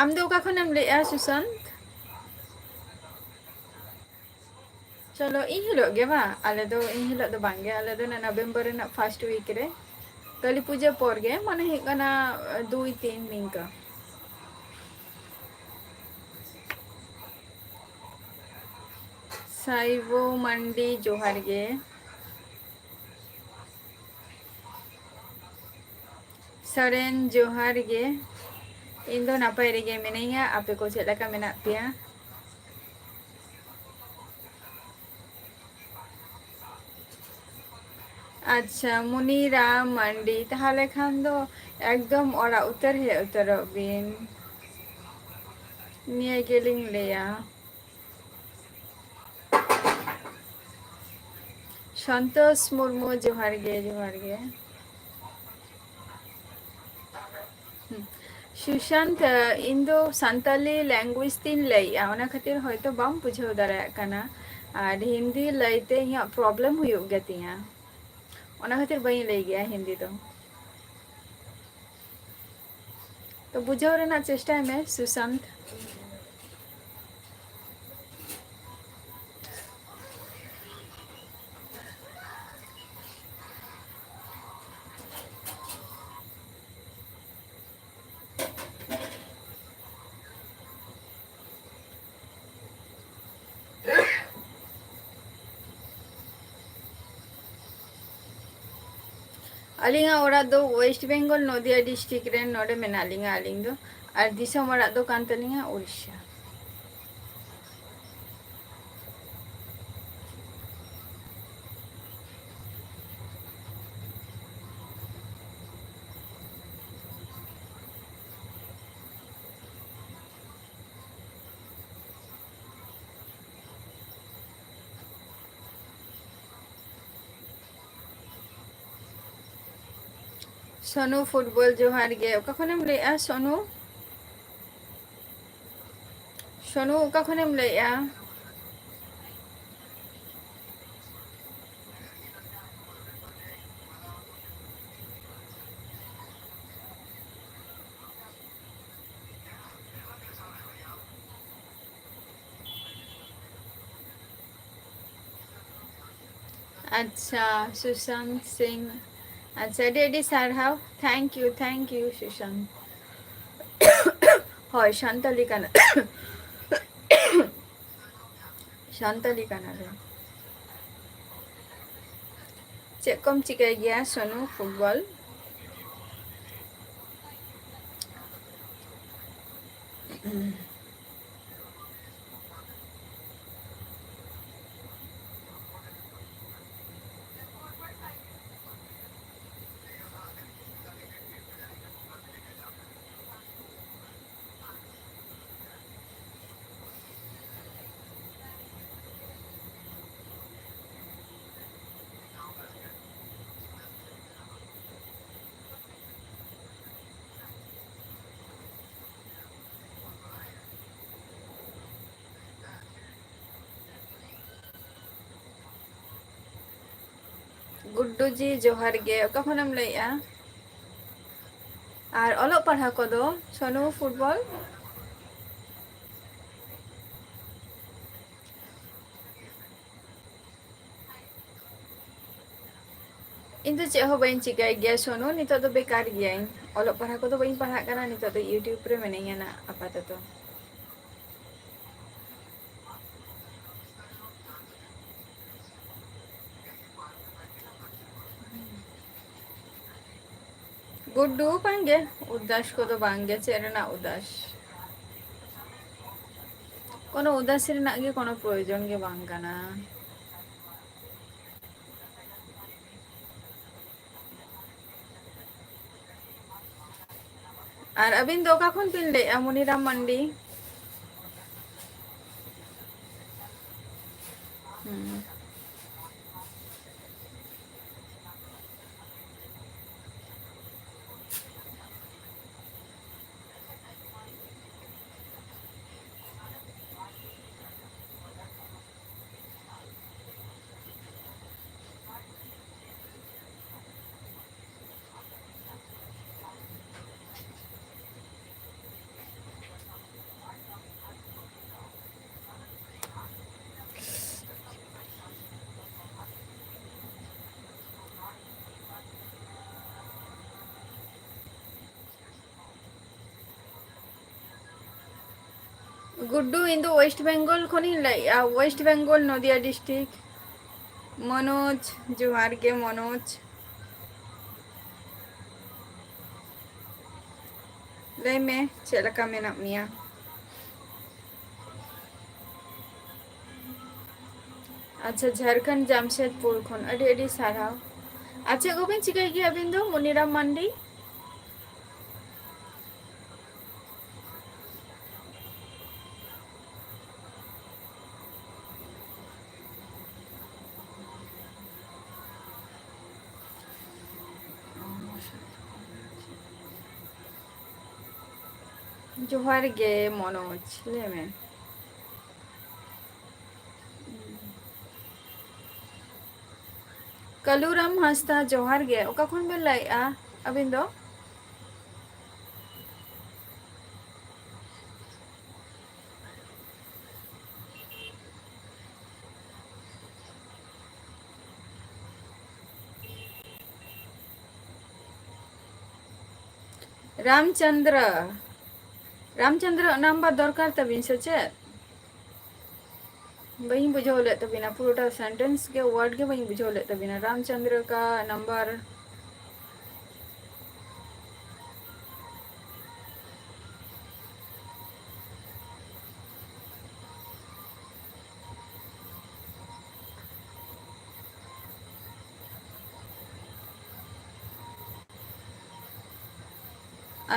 ᱟᱢ ᱫᱚ ᱚᱠᱟ ᱠᱷᱚᱱᱮᱢ ᱞᱟᱹᱭᱮᱜᱼᱟ, ᱥᱩᱥᱟᱱᱛ? ᱪᱚᱞᱚ, ᱤᱱ ᱦᱤᱞᱳᱜ ᱜᱮ ᱵᱟᱝ, ᱟᱞᱮ ᱫᱚ ᱤᱱ ᱦᱤᱞᱳᱜ ᱫᱚ ᱵᱟᱝ ᱜᱮ, ᱟᱞᱮ ᱫᱚ ᱚᱱᱟ ᱱᱚᱵᱷᱮᱢᱵᱚᱨ ᱨᱮᱱᱟᱜ first week ᱨᱮ, ᱠᱟᱹᱞᱤ ᱯᱩᱡᱟᱹ ᱯᱚᱨ ᱜᱮ, ᱢᱟᱱᱮ ᱦᱩᱭᱩᱜ ᱠᱟᱱᱟ ᱫᱩᱭ ᱛᱤᱱ ᱱᱤᱝᱠᱟ᱾ ᱥᱟᱭᱵᱚ ᱢᱟᱱᱰᱤ, ᱡᱚᱦᱟᱨ ᱜᱮ᱾ ᱥᱚᱨᱮᱱ, ᱡᱚᱦᱟᱨ ᱜᱮ᱾ ᱤᱧ ᱫᱚ ᱱᱟᱯᱟᱭ ᱨᱮᱜᱮ ᱢᱤᱱᱟᱹᱧᱟ, ᱟᱯᱮ ᱠᱚ ᱪᱮᱫ ᱞᱮᱠᱟ ᱢᱮᱱᱟᱜ ᱯᱮᱭᱟ? ᱟᱪᱪᱷᱟ, ᱢᱩᱱᱤᱨᱟᱢ ᱢᱟᱱᱰᱤ, ᱛᱟᱦᱚᱞᱮ ᱠᱷᱟᱱ ᱫᱚ ᱮᱠᱫᱚᱢ ᱚᱲᱟᱜ ᱩᱛᱟᱹᱨ ᱦᱮᱡ ᱩᱛᱟᱹᱨᱚᱜ ᱵᱤᱱ, ᱱᱤᱭᱟᱹ ᱜᱮᱞᱤᱧ ᱞᱟᱹᱭᱟ᱾ ᱥᱚᱱᱛᱳᱥ ᱢᱩᱨᱢᱩ, ᱡᱚᱦᱟᱨ ᱜᱮ, ᱡᱚᱦᱟᱨ ᱜᱮ᱾ ᱦᱩᱸ᱾ ᱥᱩᱥᱟᱱᱛ, ᱤᱧ ᱫᱚ ᱥᱟᱱᱛᱟᱞᱤ language ᱛᱤᱧ ᱞᱟᱹᱭᱮᱜᱼᱟ, ᱚᱱᱟ ᱠᱷᱟᱹᱛᱤᱨ ᱦᱚᱭᱛᱳ ᱵᱟᱢ ᱵᱩᱡᱷᱟᱹᱣ ᱫᱟᱲᱮᱭᱟᱜ ᱠᱟᱱᱟ᱾ ᱟᱨ ᱦᱤᱱᱫᱤ ᱞᱟᱹᱭᱛᱮ ᱤᱧᱟᱹᱜ problem ᱦᱩᱭᱩᱜ ᱜᱮᱛᱤᱧᱟ᱾ ᱚᱱᱟ ᱠᱷᱟᱹᱛᱤᱨ ᱵᱟᱹᱧ ᱞᱟᱹᱭ ᱜᱮᱭᱟ ᱦᱤᱱᱫᱤ ᱫᱚ᱾ ᱛᱚ ᱵᱩᱡᱷᱟᱹᱣ ᱨᱮᱱᱟᱜ ᱪᱮᱥᱴᱟᱭ ᱢᱮ ᱥᱩᱥᱟᱱᱛ᱾ ᱟᱹᱞᱤᱧᱟᱜ ᱚᱲᱟᱜ ᱫᱚ ᱳᱭᱮᱥᱴ ᱵᱮᱝᱜᱚᱞ, ᱱᱚᱫᱤᱭᱟ ᱰᱤᱥᱴᱨᱤᱠᱴ ᱨᱮ ᱱᱚᱰᱮ ᱢᱮᱱᱟᱜ ᱞᱤᱧᱟ ᱟᱹᱞᱤᱧ ᱫᱚ, ᱟᱨ ᱫᱤᱥᱚᱢ ᱚᱲᱟᱜ ᱫᱚ ᱠᱟᱱ ᱛᱟᱹᱞᱤᱧᱟ ᱩᱲᱤᱥᱥᱟ᱾ ᱥᱚᱱᱩ ᱯᱷᱩᱴᱵᱚᱞ ᱡᱚᱦᱟᱨ ᱜᱮ᱾ ᱚᱠᱟ ᱠᱷᱚᱱᱮᱢ ᱞᱟᱹᱭᱮᱜᱼᱟ ᱥᱚᱱᱩ? ᱥᱚᱱᱩ, ᱚᱠᱟ ᱠᱷᱚᱱᱮᱢ ᱞᱟᱹᱭᱮᱜᱼᱟ? ᱟᱪᱪᱷᱟ, ᱥᱩᱥᱟᱱᱛ ᱥᱤᱝ᱾ ᱟᱪᱪᱷᱟ, ᱟᱹᱰᱤ ᱟᱹᱰᱤ ᱥᱟᱨᱦᱟᱣ᱾ Thank you, thank you, Sushant. ᱦᱳᱭ, ᱥᱟᱱᱛᱟᱞᱤ ᱠᱟᱱᱟ᱾ ᱥᱟᱱᱛᱟᱞᱤ ᱠᱟᱱᱟᱞᱮ᱾ ᱪᱮᱫ ᱠᱚᱢ ᱪᱤᱠᱟᱹᱭ ᱜᱮᱭᱟ ᱥᱚᱱᱩ ᱯᱷᱩᱴᱵᱚᱞ? ᱜᱩᱰᱰᱩ ᱡᱤ, ᱡᱚᱦᱟᱨ ᱜᱮ᱾ ᱚᱠᱟ ᱠᱷᱚᱱᱮᱢ ᱞᱟᱹᱭᱮᱜᱼᱟ? ᱟᱨ ᱚᱞᱚᱜ ᱯᱟᱲᱦᱟᱣ ᱠᱚᱫᱚ, ᱥᱚᱱᱩ, ᱯᱷᱩᱴᱵᱚᱞ? ᱤᱧ ᱫᱚ ᱪᱮᱫ ᱦᱚᱸ ᱵᱟᱹᱧ ᱪᱤᱠᱟᱹᱭ ᱜᱮᱭᱟ, ᱥᱚᱱᱩ᱾ ᱱᱤᱛᱚᱜ ᱫᱚ ᱵᱮᱠᱟᱨ ᱜᱤᱭᱟᱹᱧ᱾ ᱚᱞᱚᱜ ᱯᱟᱲᱦᱟᱣ ᱠᱚᱫᱚ ᱵᱟᱹᱧ ᱯᱟᱲᱦᱟᱜ ᱠᱟᱱᱟ, ᱱᱤᱛᱚᱜ ᱫᱚ YouTube ᱨᱮ ᱢᱤᱱᱟᱹᱧᱟ ᱱᱟᱜ ᱟᱯᱟᱛᱚᱛᱚ᱾ ᱜᱩᱰᱰᱩ, ᱵᱟᱝᱜᱮ, ᱩᱫᱟᱥ ᱠᱚᱫᱚ ᱵᱟᱝᱜᱮ᱾ ᱪᱮᱫ ᱨᱮᱱᱟᱜ ᱩᱫᱟᱥ? ᱠᱳᱱᱳ ᱩᱫᱟᱥ ᱨᱮᱱᱟᱜ ᱜᱮ ᱠᱳᱱᱳ ᱯᱨᱚᱭᱳᱡᱚᱱ ᱜᱮ ᱵᱟᱝ ᱠᱟᱱᱟ᱾ ᱟᱨ ᱟᱹᱵᱤᱱ ᱫᱚ ᱚᱠᱟ ᱠᱷᱚᱱ ᱵᱤᱱ ᱞᱟᱹᱭᱮᱫᱼᱟ? ᱢᱚᱱᱤᱨᱟᱢ ᱢᱟᱱᱰᱤ᱾ ᱦᱩᱸ᱾ ᱜᱩᱰᱰᱩ, ᱤᱧ ᱫᱚ West Bengal ᱠᱷᱚᱱᱤᱧ ᱞᱟᱹᱭᱮᱜᱼᱟ, West Bengal, ᱱᱚᱫᱤᱭᱟ district᱾ ᱢᱚᱱᱳᱡᱽ, ᱡᱚᱦᱟᱨ ᱜᱮ ᱢᱚᱱᱳᱡᱽ᱾ ᱞᱟᱹᱭ ᱢᱮ, ᱪᱮᱫ ᱞᱮᱠᱟ ᱢᱮᱱᱟᱜ ᱢᱮᱭᱟ? ᱟᱪᱪᱷᱟ, ᱡᱷᱟᱲᱠᱷᱚᱸᱰ ᱡᱟᱢᱥᱮᱫᱽᱯᱩᱨ ᱠᱷᱚᱱ ᱟᱹᱰᱤ ᱟᱹᱰᱤ ᱥᱟᱨᱦᱟᱣ᱾ ᱟᱨ ᱪᱮᱫ ᱠᱚᱵᱮᱱ ᱪᱤᱠᱟᱹᱭ ᱜᱮᱭᱟ ᱟᱹᱵᱤᱱ ᱫᱚ, ᱢᱚᱱᱤᱨᱟᱢ ᱢᱟᱱᱰᱤ? ᱡᱚᱦᱟᱨ ᱜᱮ ᱢᱚᱱᱳᱡᱽ, ᱞᱟᱹᱭ ᱢᱮ᱾ ᱠᱟᱞᱩᱨᱟᱢ ᱦᱟᱸᱥᱫᱟ, ᱡᱚᱦᱟᱨ ᱜᱮ᱾ ᱚᱠᱟ ᱠᱷᱚᱱ ᱵᱮᱱ ᱞᱟᱹᱭᱮᱜᱼᱟ ᱟᱹᱵᱤᱱ ᱫᱚ? ᱨᱟᱢᱪᱚᱸᱫᱽᱨᱚ, ᱨᱟᱢᱪᱚᱸᱫᱽᱨᱚ ᱱᱟᱢᱵᱟᱨ ᱫᱚᱨᱠᱟᱨ ᱛᱟᱵᱤᱱ ᱥᱮ ᱪᱮᱫ? ᱵᱟᱹᱧ ᱵᱩᱡᱷᱟᱹᱣ ᱞᱮᱫ ᱛᱟᱵᱤᱱᱟ, ᱯᱩᱨᱟᱹᱴᱟ sentence ᱜᱮ, word ᱜᱮ ᱵᱟᱹᱧ ᱵᱩᱡᱷᱟᱹᱣ ᱞᱮᱫ ᱛᱟᱵᱤᱱᱟ᱾ ᱨᱟᱢᱪᱚᱸᱫᱽᱨᱚ ᱠᱟ ᱱᱟᱢᱵᱟᱨ᱾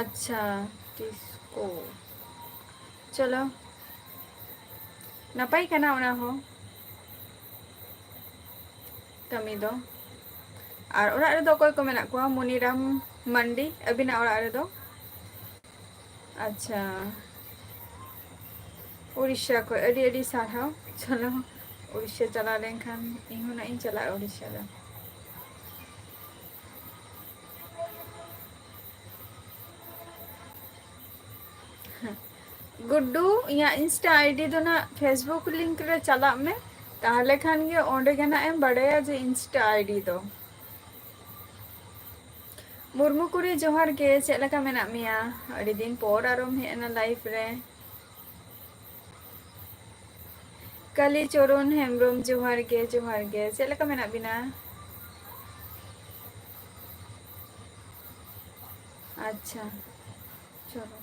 ᱟᱪᱪᱷᱟ, ᱴᱤᱥᱠᱳ᱾ ᱪᱚᱞᱚ, ᱱᱟᱯᱟᱭ ᱠᱟᱱᱟ ᱚᱱᱟ ᱦᱚᱸ ᱠᱟᱹᱢᱤ ᱫᱚ᱾ ᱟᱨ ᱚᱲᱟᱜ ᱨᱮᱫᱚ ᱚᱠᱚᱭ ᱠᱚ ᱢᱮᱱᱟᱜ ᱠᱚᱣᱟ? ᱢᱚᱱᱤᱨᱟᱢ ᱢᱟᱱᱰᱤ, ᱟᱹᱵᱤᱱᱟᱜ ᱚᱲᱟᱜ ᱨᱮᱫᱚ? ᱟᱪᱪᱷᱟ, ᱩᱲᱤᱥᱥᱟ ᱠᱷᱚᱱ ᱟᱹᱰᱤ ᱟᱹᱰᱤ ᱥᱟᱨᱦᱟᱣ᱾ ᱪᱚᱞᱚ, ᱩᱲᱤᱥᱥᱟ ᱪᱟᱞᱟᱣ ᱞᱮᱱᱠᱷᱟᱱ ᱤᱧ ᱦᱚᱸ ᱱᱟᱜ ᱤᱧ ᱪᱟᱞᱟᱜᱼᱟ ᱩᱲᱤᱥᱥᱟ ᱫᱚ᱾ ᱜᱩᱰᱰᱩ, ᱤᱧᱟᱹᱜ Insta ID ᱫᱚ ᱱᱟᱜ Facebook link ᱨᱮ ᱪᱟᱞᱟᱜ ᱢᱮ, ᱛᱟᱦᱞᱮ ᱠᱷᱟᱱ ᱜᱮ ᱚᱸᱰᱮ ᱜᱮ ᱱᱟᱜ ᱮᱢ ᱵᱟᱰᱟᱭᱟ ᱡᱮ Insta ID ᱫᱚ᱾ ᱢᱩᱨᱢᱩ ᱠᱩᱲᱤ, ᱡᱚᱦᱟᱨ ᱜᱮ, ᱪᱮᱫ ᱞᱮᱠᱟ ᱢᱮᱱᱟᱜ ᱢᱮᱭᱟ? ᱟᱹᱰᱤ ᱫᱤᱱ ᱯᱚᱨ ᱟᱨᱚᱢ ᱦᱮᱡ ᱮᱱᱟ live ᱨᱮ᱾ ᱠᱟᱞᱤ ᱪᱚᱨᱚᱱ ᱦᱮᱢᱵᱨᱚᱢ, ᱡᱚᱦᱟᱨ ᱜᱮ, ᱡᱚᱦᱟᱨ ᱜᱮ, ᱪᱮᱫ ᱞᱮᱠᱟ ᱢᱮᱱᱟᱜ ᱵᱤᱱᱟ? ᱟᱪᱪᱷᱟ, ᱪᱚᱞᱚ᱾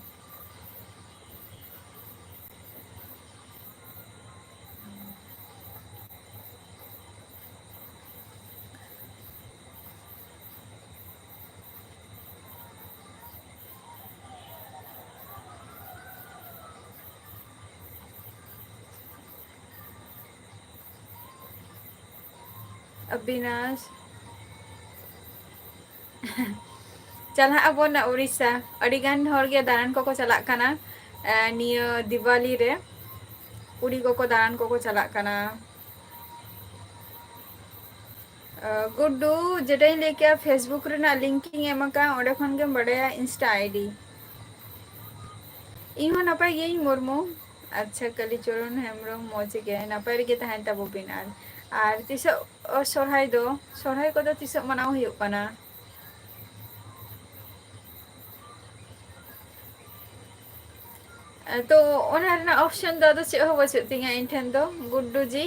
ᱚᱵᱤᱱᱟᱥ᱾ ᱪᱟᱞᱟᱜ ᱟᱵᱚᱱ ᱩᱲᱤᱥᱥᱟ᱾ ᱟᱹᱰᱤ ᱜᱟᱱ ᱦᱚᱲ ᱜᱮ ᱫᱟᱬᱟᱱ ᱠᱚᱠᱚ ᱪᱟᱞᱟᱜ ᱠᱟᱱᱟ, ᱮ, ᱱᱤᱭᱟᱹ ᱫᱤᱣᱟᱞᱤ ᱨᱮ᱾ ᱠᱩᱲᱤ ᱠᱚᱠᱚ ᱫᱟᱬᱟᱱ ᱠᱚᱠᱚ ᱪᱟᱞᱟᱜ ᱠᱟᱱᱟ᱾ ᱜᱩᱰᱰᱩ, ᱡᱮᱴᱟᱧ ᱞᱟᱹᱭ ᱠᱮᱜᱼᱟ, Facebook ᱨᱮᱱᱟᱜ link ᱤᱧ ᱮᱢ ᱟᱠᱟᱫᱼᱟ, ᱚᱸᱰᱮ ᱠᱷᱚᱱ ᱜᱮᱢ ᱵᱟᱰᱟᱭᱟ Insta ID᱾ ᱤᱧ ᱦᱚᱸ ᱱᱟᱯᱟᱭ ᱜᱤᱭᱟᱹᱧ ᱢᱩᱨᱢᱩ᱾ ᱟᱪᱪᱷᱟ, ᱠᱟᱞᱤᱪᱚᱨᱚᱱ ᱦᱮᱢᱵᱨᱚᱢ, ᱢᱚᱡᱽ ᱜᱮ, ᱱᱟᱯᱟᱭ ᱨᱮᱜᱮ ᱛᱟᱦᱮᱱ ᱛᱟᱵᱚ ᱵᱤᱱ᱾ ᱟᱨ, ᱟᱨ ᱛᱤᱥᱚᱜ ᱥᱚᱨᱦᱟᱭ ᱫᱚ, ᱥᱚᱨᱦᱟᱭ ᱠᱚᱫᱚ ᱛᱤᱥᱚᱜ ᱢᱟᱱᱟᱣ ᱦᱩᱭᱩᱜ ᱠᱟᱱᱟ? ᱛᱚ ᱚᱱᱟ ᱨᱮᱱᱟᱜ option ᱫᱚ ᱟᱫᱚ ᱪᱮᱫ ᱦᱚᱸ ᱵᱟᱹᱪᱩᱜ ᱛᱤᱧᱟᱹ ᱤᱧ ᱴᱷᱮᱱ ᱫᱚ, ᱜᱩᱰᱰᱩ ᱡᱤ᱾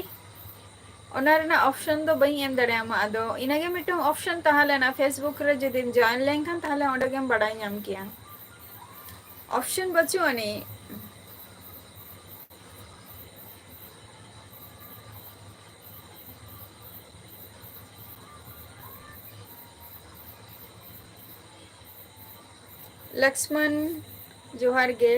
ᱚᱱᱟ ᱨᱮᱱᱟᱜ option ᱫᱚ ᱵᱟᱹᱧ ᱮᱢ ᱫᱟᱲᱮᱭᱟᱢᱟ᱾ ᱟᱫᱚ ᱤᱱᱟᱹᱜᱮ ᱢᱤᱫᱴᱟᱝ option ᱛᱟᱦᱮᱸ ᱞᱮᱱᱟ, Facebook ᱨᱮ ᱡᱩᱫᱤᱢ join ᱞᱮᱱᱠᱷᱟᱱ, ᱛᱟᱦᱞᱮ ᱚᱸᱰᱮ ᱜᱮᱢ ᱵᱟᱲᱟᱭ ᱧᱟᱢ ᱠᱮᱭᱟ᱾ Option ᱵᱟᱹᱪᱩᱜ ᱟᱹᱱᱤᱡ᱾ ᱞᱚᱠᱥᱢᱚᱱ, ᱡᱚᱦᱟᱨ ᱜᱮ᱾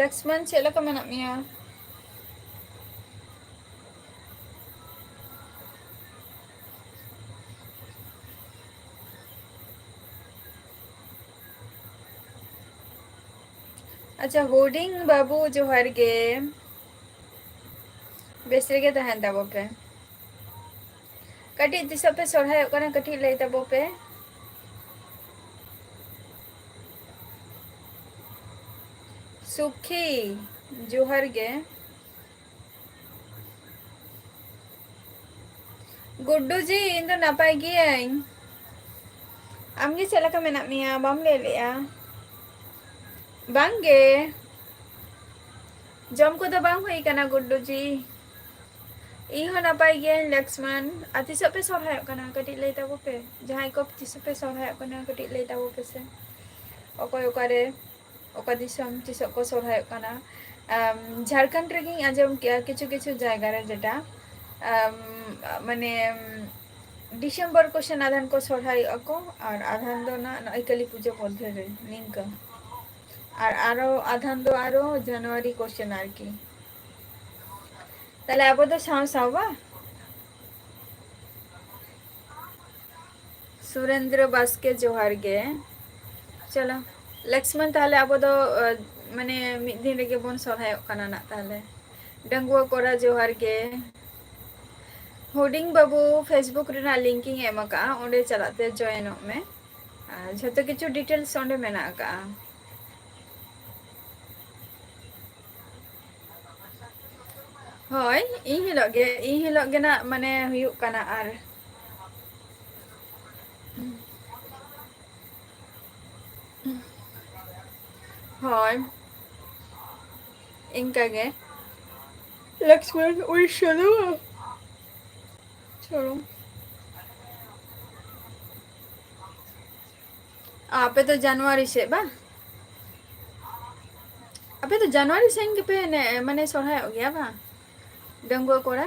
ᱞᱚᱠᱥᱢᱚᱱ, ᱪᱮᱫ ᱞᱮᱠᱟ ᱢᱮᱱᱟᱜ ᱢᱮᱭᱟ? ᱟᱪᱪᱷᱟ, ᱦᱩᱰᱤᱧ ᱵᱟᱹᱵᱩ, ᱡᱚᱦᱟᱨ ᱜᱮ᱾ ᱵᱮᱥ ᱨᱮᱜᱮ ᱛᱟᱦᱮᱱ ᱛᱟᱵᱚ ᱯᱮ᱾ ᱠᱟᱹᱴᱤᱡ ᱛᱤᱥᱚᱜ ᱯᱮ ᱥᱚᱨᱦᱟᱭᱚᱜ ᱠᱟᱱᱟ, ᱠᱟᱹᱴᱤᱡ ᱞᱟᱹᱭ ᱛᱟᱵᱚ ᱯᱮ᱾ ᱥᱩᱠᱷᱤ, ᱡᱚᱦᱟᱨ ᱜᱮ᱾ ᱜᱩᱰᱰᱩ ᱡᱤ, ᱤᱧ ᱫᱚ ᱱᱟᱯᱟᱭ ᱜᱤᱭᱟᱹᱧ᱾ ᱟᱢ ᱜᱮ ᱪᱮᱫ ᱞᱮᱠᱟ ᱢᱮᱱᱟᱜ ᱢᱮᱭᱟ? ᱵᱟᱢ ᱞᱟᱹᱭ ᱞᱮᱜᱼᱟ᱾ ᱵᱟᱝ ᱜᱮ, ᱡᱚᱢ ᱠᱚᱫᱚ ᱵᱟᱝ ᱦᱩᱭ ᱠᱟᱱᱟ ᱜᱩᱰᱰᱩ ᱡᱤ᱾ ᱤᱧ ᱦᱚᱸ ᱱᱟᱯᱟᱭ ᱜᱤᱭᱟᱹᱧ ᱞᱚᱠᱥᱢᱚᱱ᱾ ᱟᱨ ᱛᱤᱥᱚᱜ ᱯᱮ ᱥᱚᱨᱦᱟᱭᱚᱜ ᱠᱟᱱᱟ? ᱠᱟᱹᱴᱤᱡ ᱞᱟᱹᱭ ᱛᱟᱵᱚ ᱯᱮ᱾ ᱡᱟᱦᱟᱸᱭ ᱠᱚ ᱛᱤᱥᱚᱜ ᱯᱮ ᱥᱚᱨᱦᱟᱭᱚᱜ ᱠᱟᱱᱟ, ᱠᱟᱹᱴᱤᱡ ᱞᱟᱹᱭ ᱛᱟᱵᱚ ᱯᱮ ᱥᱮ᱾ ᱚᱠᱚᱭ ᱚᱠᱟᱨᱮ, ᱚᱠᱟ ᱫᱤᱥᱚᱢ ᱛᱤᱥᱚᱜ ᱠᱚ ᱥᱚᱨᱦᱟᱭᱚᱜ ᱠᱟᱱᱟ᱾ ᱟᱢ, ᱡᱷᱟᱲᱠᱷᱚᱸᱰ ᱨᱮᱜᱮᱧ ᱟᱸᱡᱚᱢ ᱠᱮᱜᱼᱟ ᱠᱤᱪᱷᱩ ᱠᱤᱪᱷᱩ ᱡᱟᱭᱜᱟ ᱨᱮ, ᱡᱮᱴᱟ, ᱟᱢ, ᱢᱟᱱᱮ, ᱰᱤᱥᱮᱢᱵᱚᱨ ᱠᱚ ᱥᱮᱱ ᱟᱫᱷᱟᱱ ᱠᱚ ᱥᱚᱨᱦᱟᱭᱚᱜᱼᱟ ᱠᱚ, ᱟᱨ ᱟᱫᱷᱟᱱ ᱫᱚ ᱱᱟᱜ ᱱᱚᱜᱼᱚᱭ ᱠᱟᱹᱞᱤ ᱯᱩᱡᱟᱹ ᱢᱚᱫᱽᱫᱷᱮ ᱨᱮ ᱱᱤᱝᱠᱟᱹ, ᱟᱨ ᱟᱨᱚ ᱟᱫᱷᱟᱱ ᱫᱚ ᱟᱨᱚ ᱡᱟᱱᱩᱣᱟᱨᱤ ᱠᱚ ᱥᱮᱱ ᱟᱨᱠᱤ᱾ ᱛᱟᱦᱞᱮ ᱟᱵᱚ ᱫᱚ ᱥᱟᱶ ᱥᱟᱶ ᱵᱟ? ᱥᱩᱨᱮᱱᱫᱨᱚ ᱵᱟᱥᱠᱮ ᱡᱚᱦᱟᱨ ᱜᱮ᱾ ᱪᱚᱞᱚ ᱞᱚᱠᱥᱢᱚᱱ, ᱛᱟᱦᱞᱮ ᱟᱵᱚ ᱫᱚ ᱢᱟᱱᱮ ᱢᱤᱫ ᱫᱤᱱ ᱨᱮᱜᱮ ᱵᱚᱱ ᱥᱚᱨᱦᱟᱭᱚᱜ ᱠᱟᱱᱟ ᱱᱟᱜ᱾ ᱛᱟᱦᱞᱮ ᱰᱟᱺᱜᱩᱣᱟᱹ ᱠᱚᱲᱟ ᱡᱚᱦᱟᱨ ᱜᱮ᱾ ᱦᱩᱰᱤᱧ ᱵᱟᱹᱵᱩ Facebook ᱨᱮᱱᱟᱜ link ᱤᱧ ᱮᱢ ᱟᱠᱟᱫᱼᱟ, ᱚᱸᱰᱮ ᱪᱟᱞᱟᱜ ᱛᱮ join ᱚᱜ ᱢᱮ᱾ ᱟᱨ ᱡᱷᱚᱛᱚ ᱠᱤᱪᱷᱩ details ᱚᱸᱰᱮ ᱢᱮᱱᱟᱜ ᱟᱠᱟᱫᱼᱟ᱾ ᱦᱳᱭ, ᱤᱧ ᱦᱤᱞᱳᱜ ᱜᱮ, ᱤᱧ ᱦᱤᱞᱳᱜ ᱜᱮ ᱱᱟᱜ ᱢᱟᱱᱮ ᱦᱩᱭᱩᱜ ᱠᱟᱱᱟ᱾ ᱟᱨ ᱦᱳᱭ, ᱤᱱᱠᱟ ᱜᱮ᱾ ᱞᱚᱠᱥᱢᱚᱱ ᱩᱲᱤᱥᱥᱟ ᱫᱚ ᱪᱚᱞᱚ᱾ ᱟᱯᱮ ᱫᱚ ᱡᱟᱱᱩᱣᱟᱨᱤ ᱥᱮᱫ ᱵᱟᱝ? ᱟᱯᱮ ᱫᱚ ᱡᱟᱱᱩᱣᱟᱨᱤ ᱥᱮᱫ ᱜᱮᱯᱮ ᱱᱮ-, ᱢᱟᱱᱮ ᱥᱚᱨᱦᱟᱭᱚᱜ ᱜᱮᱭᱟ ᱵᱟᱝ, ᱰᱟᱺᱜᱩᱣᱟᱹ ᱠᱚᱲᱟ?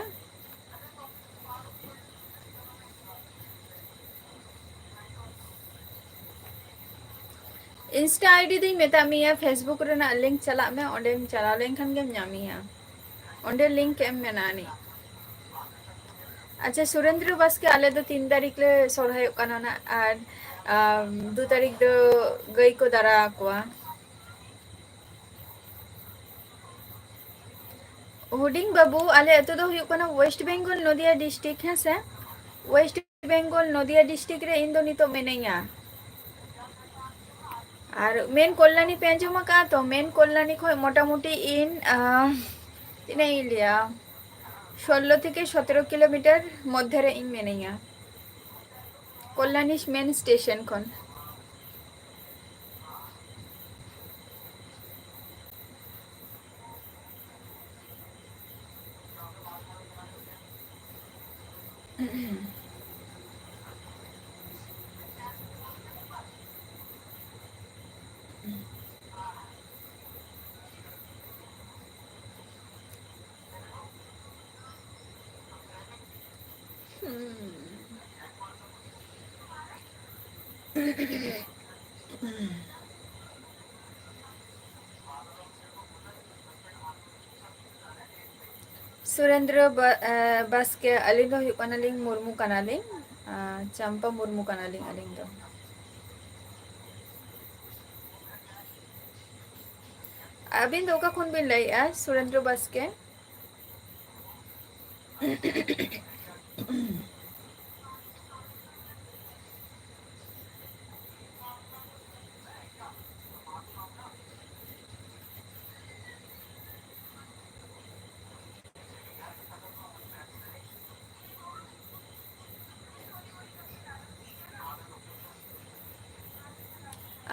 Insta ID ᱫᱩᱧ ᱢᱮᱛᱟᱜ ᱢᱮᱭᱟ, Facebook ᱨᱮᱱᱟᱜ link ᱪᱟᱞᱟᱜ ᱢᱮ, ᱚᱸᱰᱮᱢ ᱪᱟᱞᱟᱣ ᱞᱮᱱᱠᱷᱟᱱ ᱜᱮᱢ ᱧᱟᱢᱮᱭᱟ, ᱚᱸᱰᱮ link ᱮᱢ ᱢᱮᱱᱟᱜᱼᱟ ᱟᱹᱱᱤᱡ᱾ ᱟᱪᱪᱷᱟ, ᱥᱩᱨᱮᱱᱫᱨᱚ ᱵᱟᱥᱠᱮ, ᱟᱞᱮ ᱫᱚ ᱛᱤᱱ ᱛᱟᱹᱨᱤᱠᱷ ᱞᱮ ᱥᱚᱨᱦᱟᱭᱚᱜ ᱠᱟᱱᱟ ᱱᱟᱜ, ᱟᱨ, ᱟᱢ, ᱫᱩ ᱛᱟᱹᱨᱤᱠᱷ ᱫᱚ ᱜᱟᱹᱭ ᱠᱚ ᱫᱟᱨᱟ ᱟᱠᱚᱣᱟ᱾ ᱦᱩᱰᱤᱧ ᱵᱟᱹᱵᱩ, ᱟᱞᱮ ᱟᱹᱛᱩ ᱫᱚ ᱦᱩᱭᱩᱜ ᱠᱟᱱᱟ West Bengal, ᱱᱚᱫᱤᱭᱟ district, ᱦᱮᱸ ᱥᱮ? West Bengal, ᱱᱚᱫᱤᱭᱟ district ᱨᱮ ᱤᱧ ᱫᱚ ᱱᱤᱛᱚᱜ ᱢᱤᱱᱟᱹᱧᱟ᱾ ᱟᱨ main ᱠᱚᱞᱞᱟᱱᱤ ᱯᱮ ᱟᱸᱡᱚᱢ ᱟᱠᱟᱫᱼᱟ ᱛᱚ? Main ᱠᱚᱞᱞᱟᱱᱤ ᱠᱷᱚᱱ ᱢᱚᱴᱟᱢᱩᱴᱤ ᱤᱧ, ᱟᱸ, ᱛᱤᱱᱟᱹᱜ ᱤᱧ ᱞᱟᱹᱭᱟ, ᱥᱳᱞᱞᱳ ᱛᱷᱮᱠᱮ ᱥᱚᱛᱮᱨᱳ ᱠᱤᱞᱳᱢᱤᱴᱟᱨ ᱢᱚᱫᱽᱫᱷᱮ ᱨᱮ ᱤᱧ ᱢᱤᱱᱟᱹᱧᱟ᱾ ᱠᱚᱞᱞᱟᱱᱤ main station ᱠᱷᱚᱱ᱾ Hmm. ᱥᱩᱨᱮᱱᱫᱨᱚ ᱵᱟ-, ᱮ, ᱵᱟᱥᱠᱮ, ᱟᱹᱞᱤᱧ ᱫᱚ ᱦᱩᱭᱩᱜ ᱠᱟᱱᱟᱞᱤᱧ ᱢᱩᱨᱢᱩ ᱠᱟᱱᱟᱞᱤᱧ, ᱟ, ᱪᱟᱢᱯᱟ ᱢᱩᱨᱢᱩ ᱠᱟᱱᱟᱞᱤᱧ ᱟᱹᱞᱤᱧ ᱫᱚ᱾ ᱟᱹᱵᱤᱱ ᱫᱚ ᱚᱠᱟ ᱠᱷᱚᱱ ᱵᱤᱱ ᱞᱟᱹᱭᱮᱜᱼᱟ, ᱥᱩᱨᱮᱱᱫᱨᱚ ᱵᱟᱥᱠᱮ?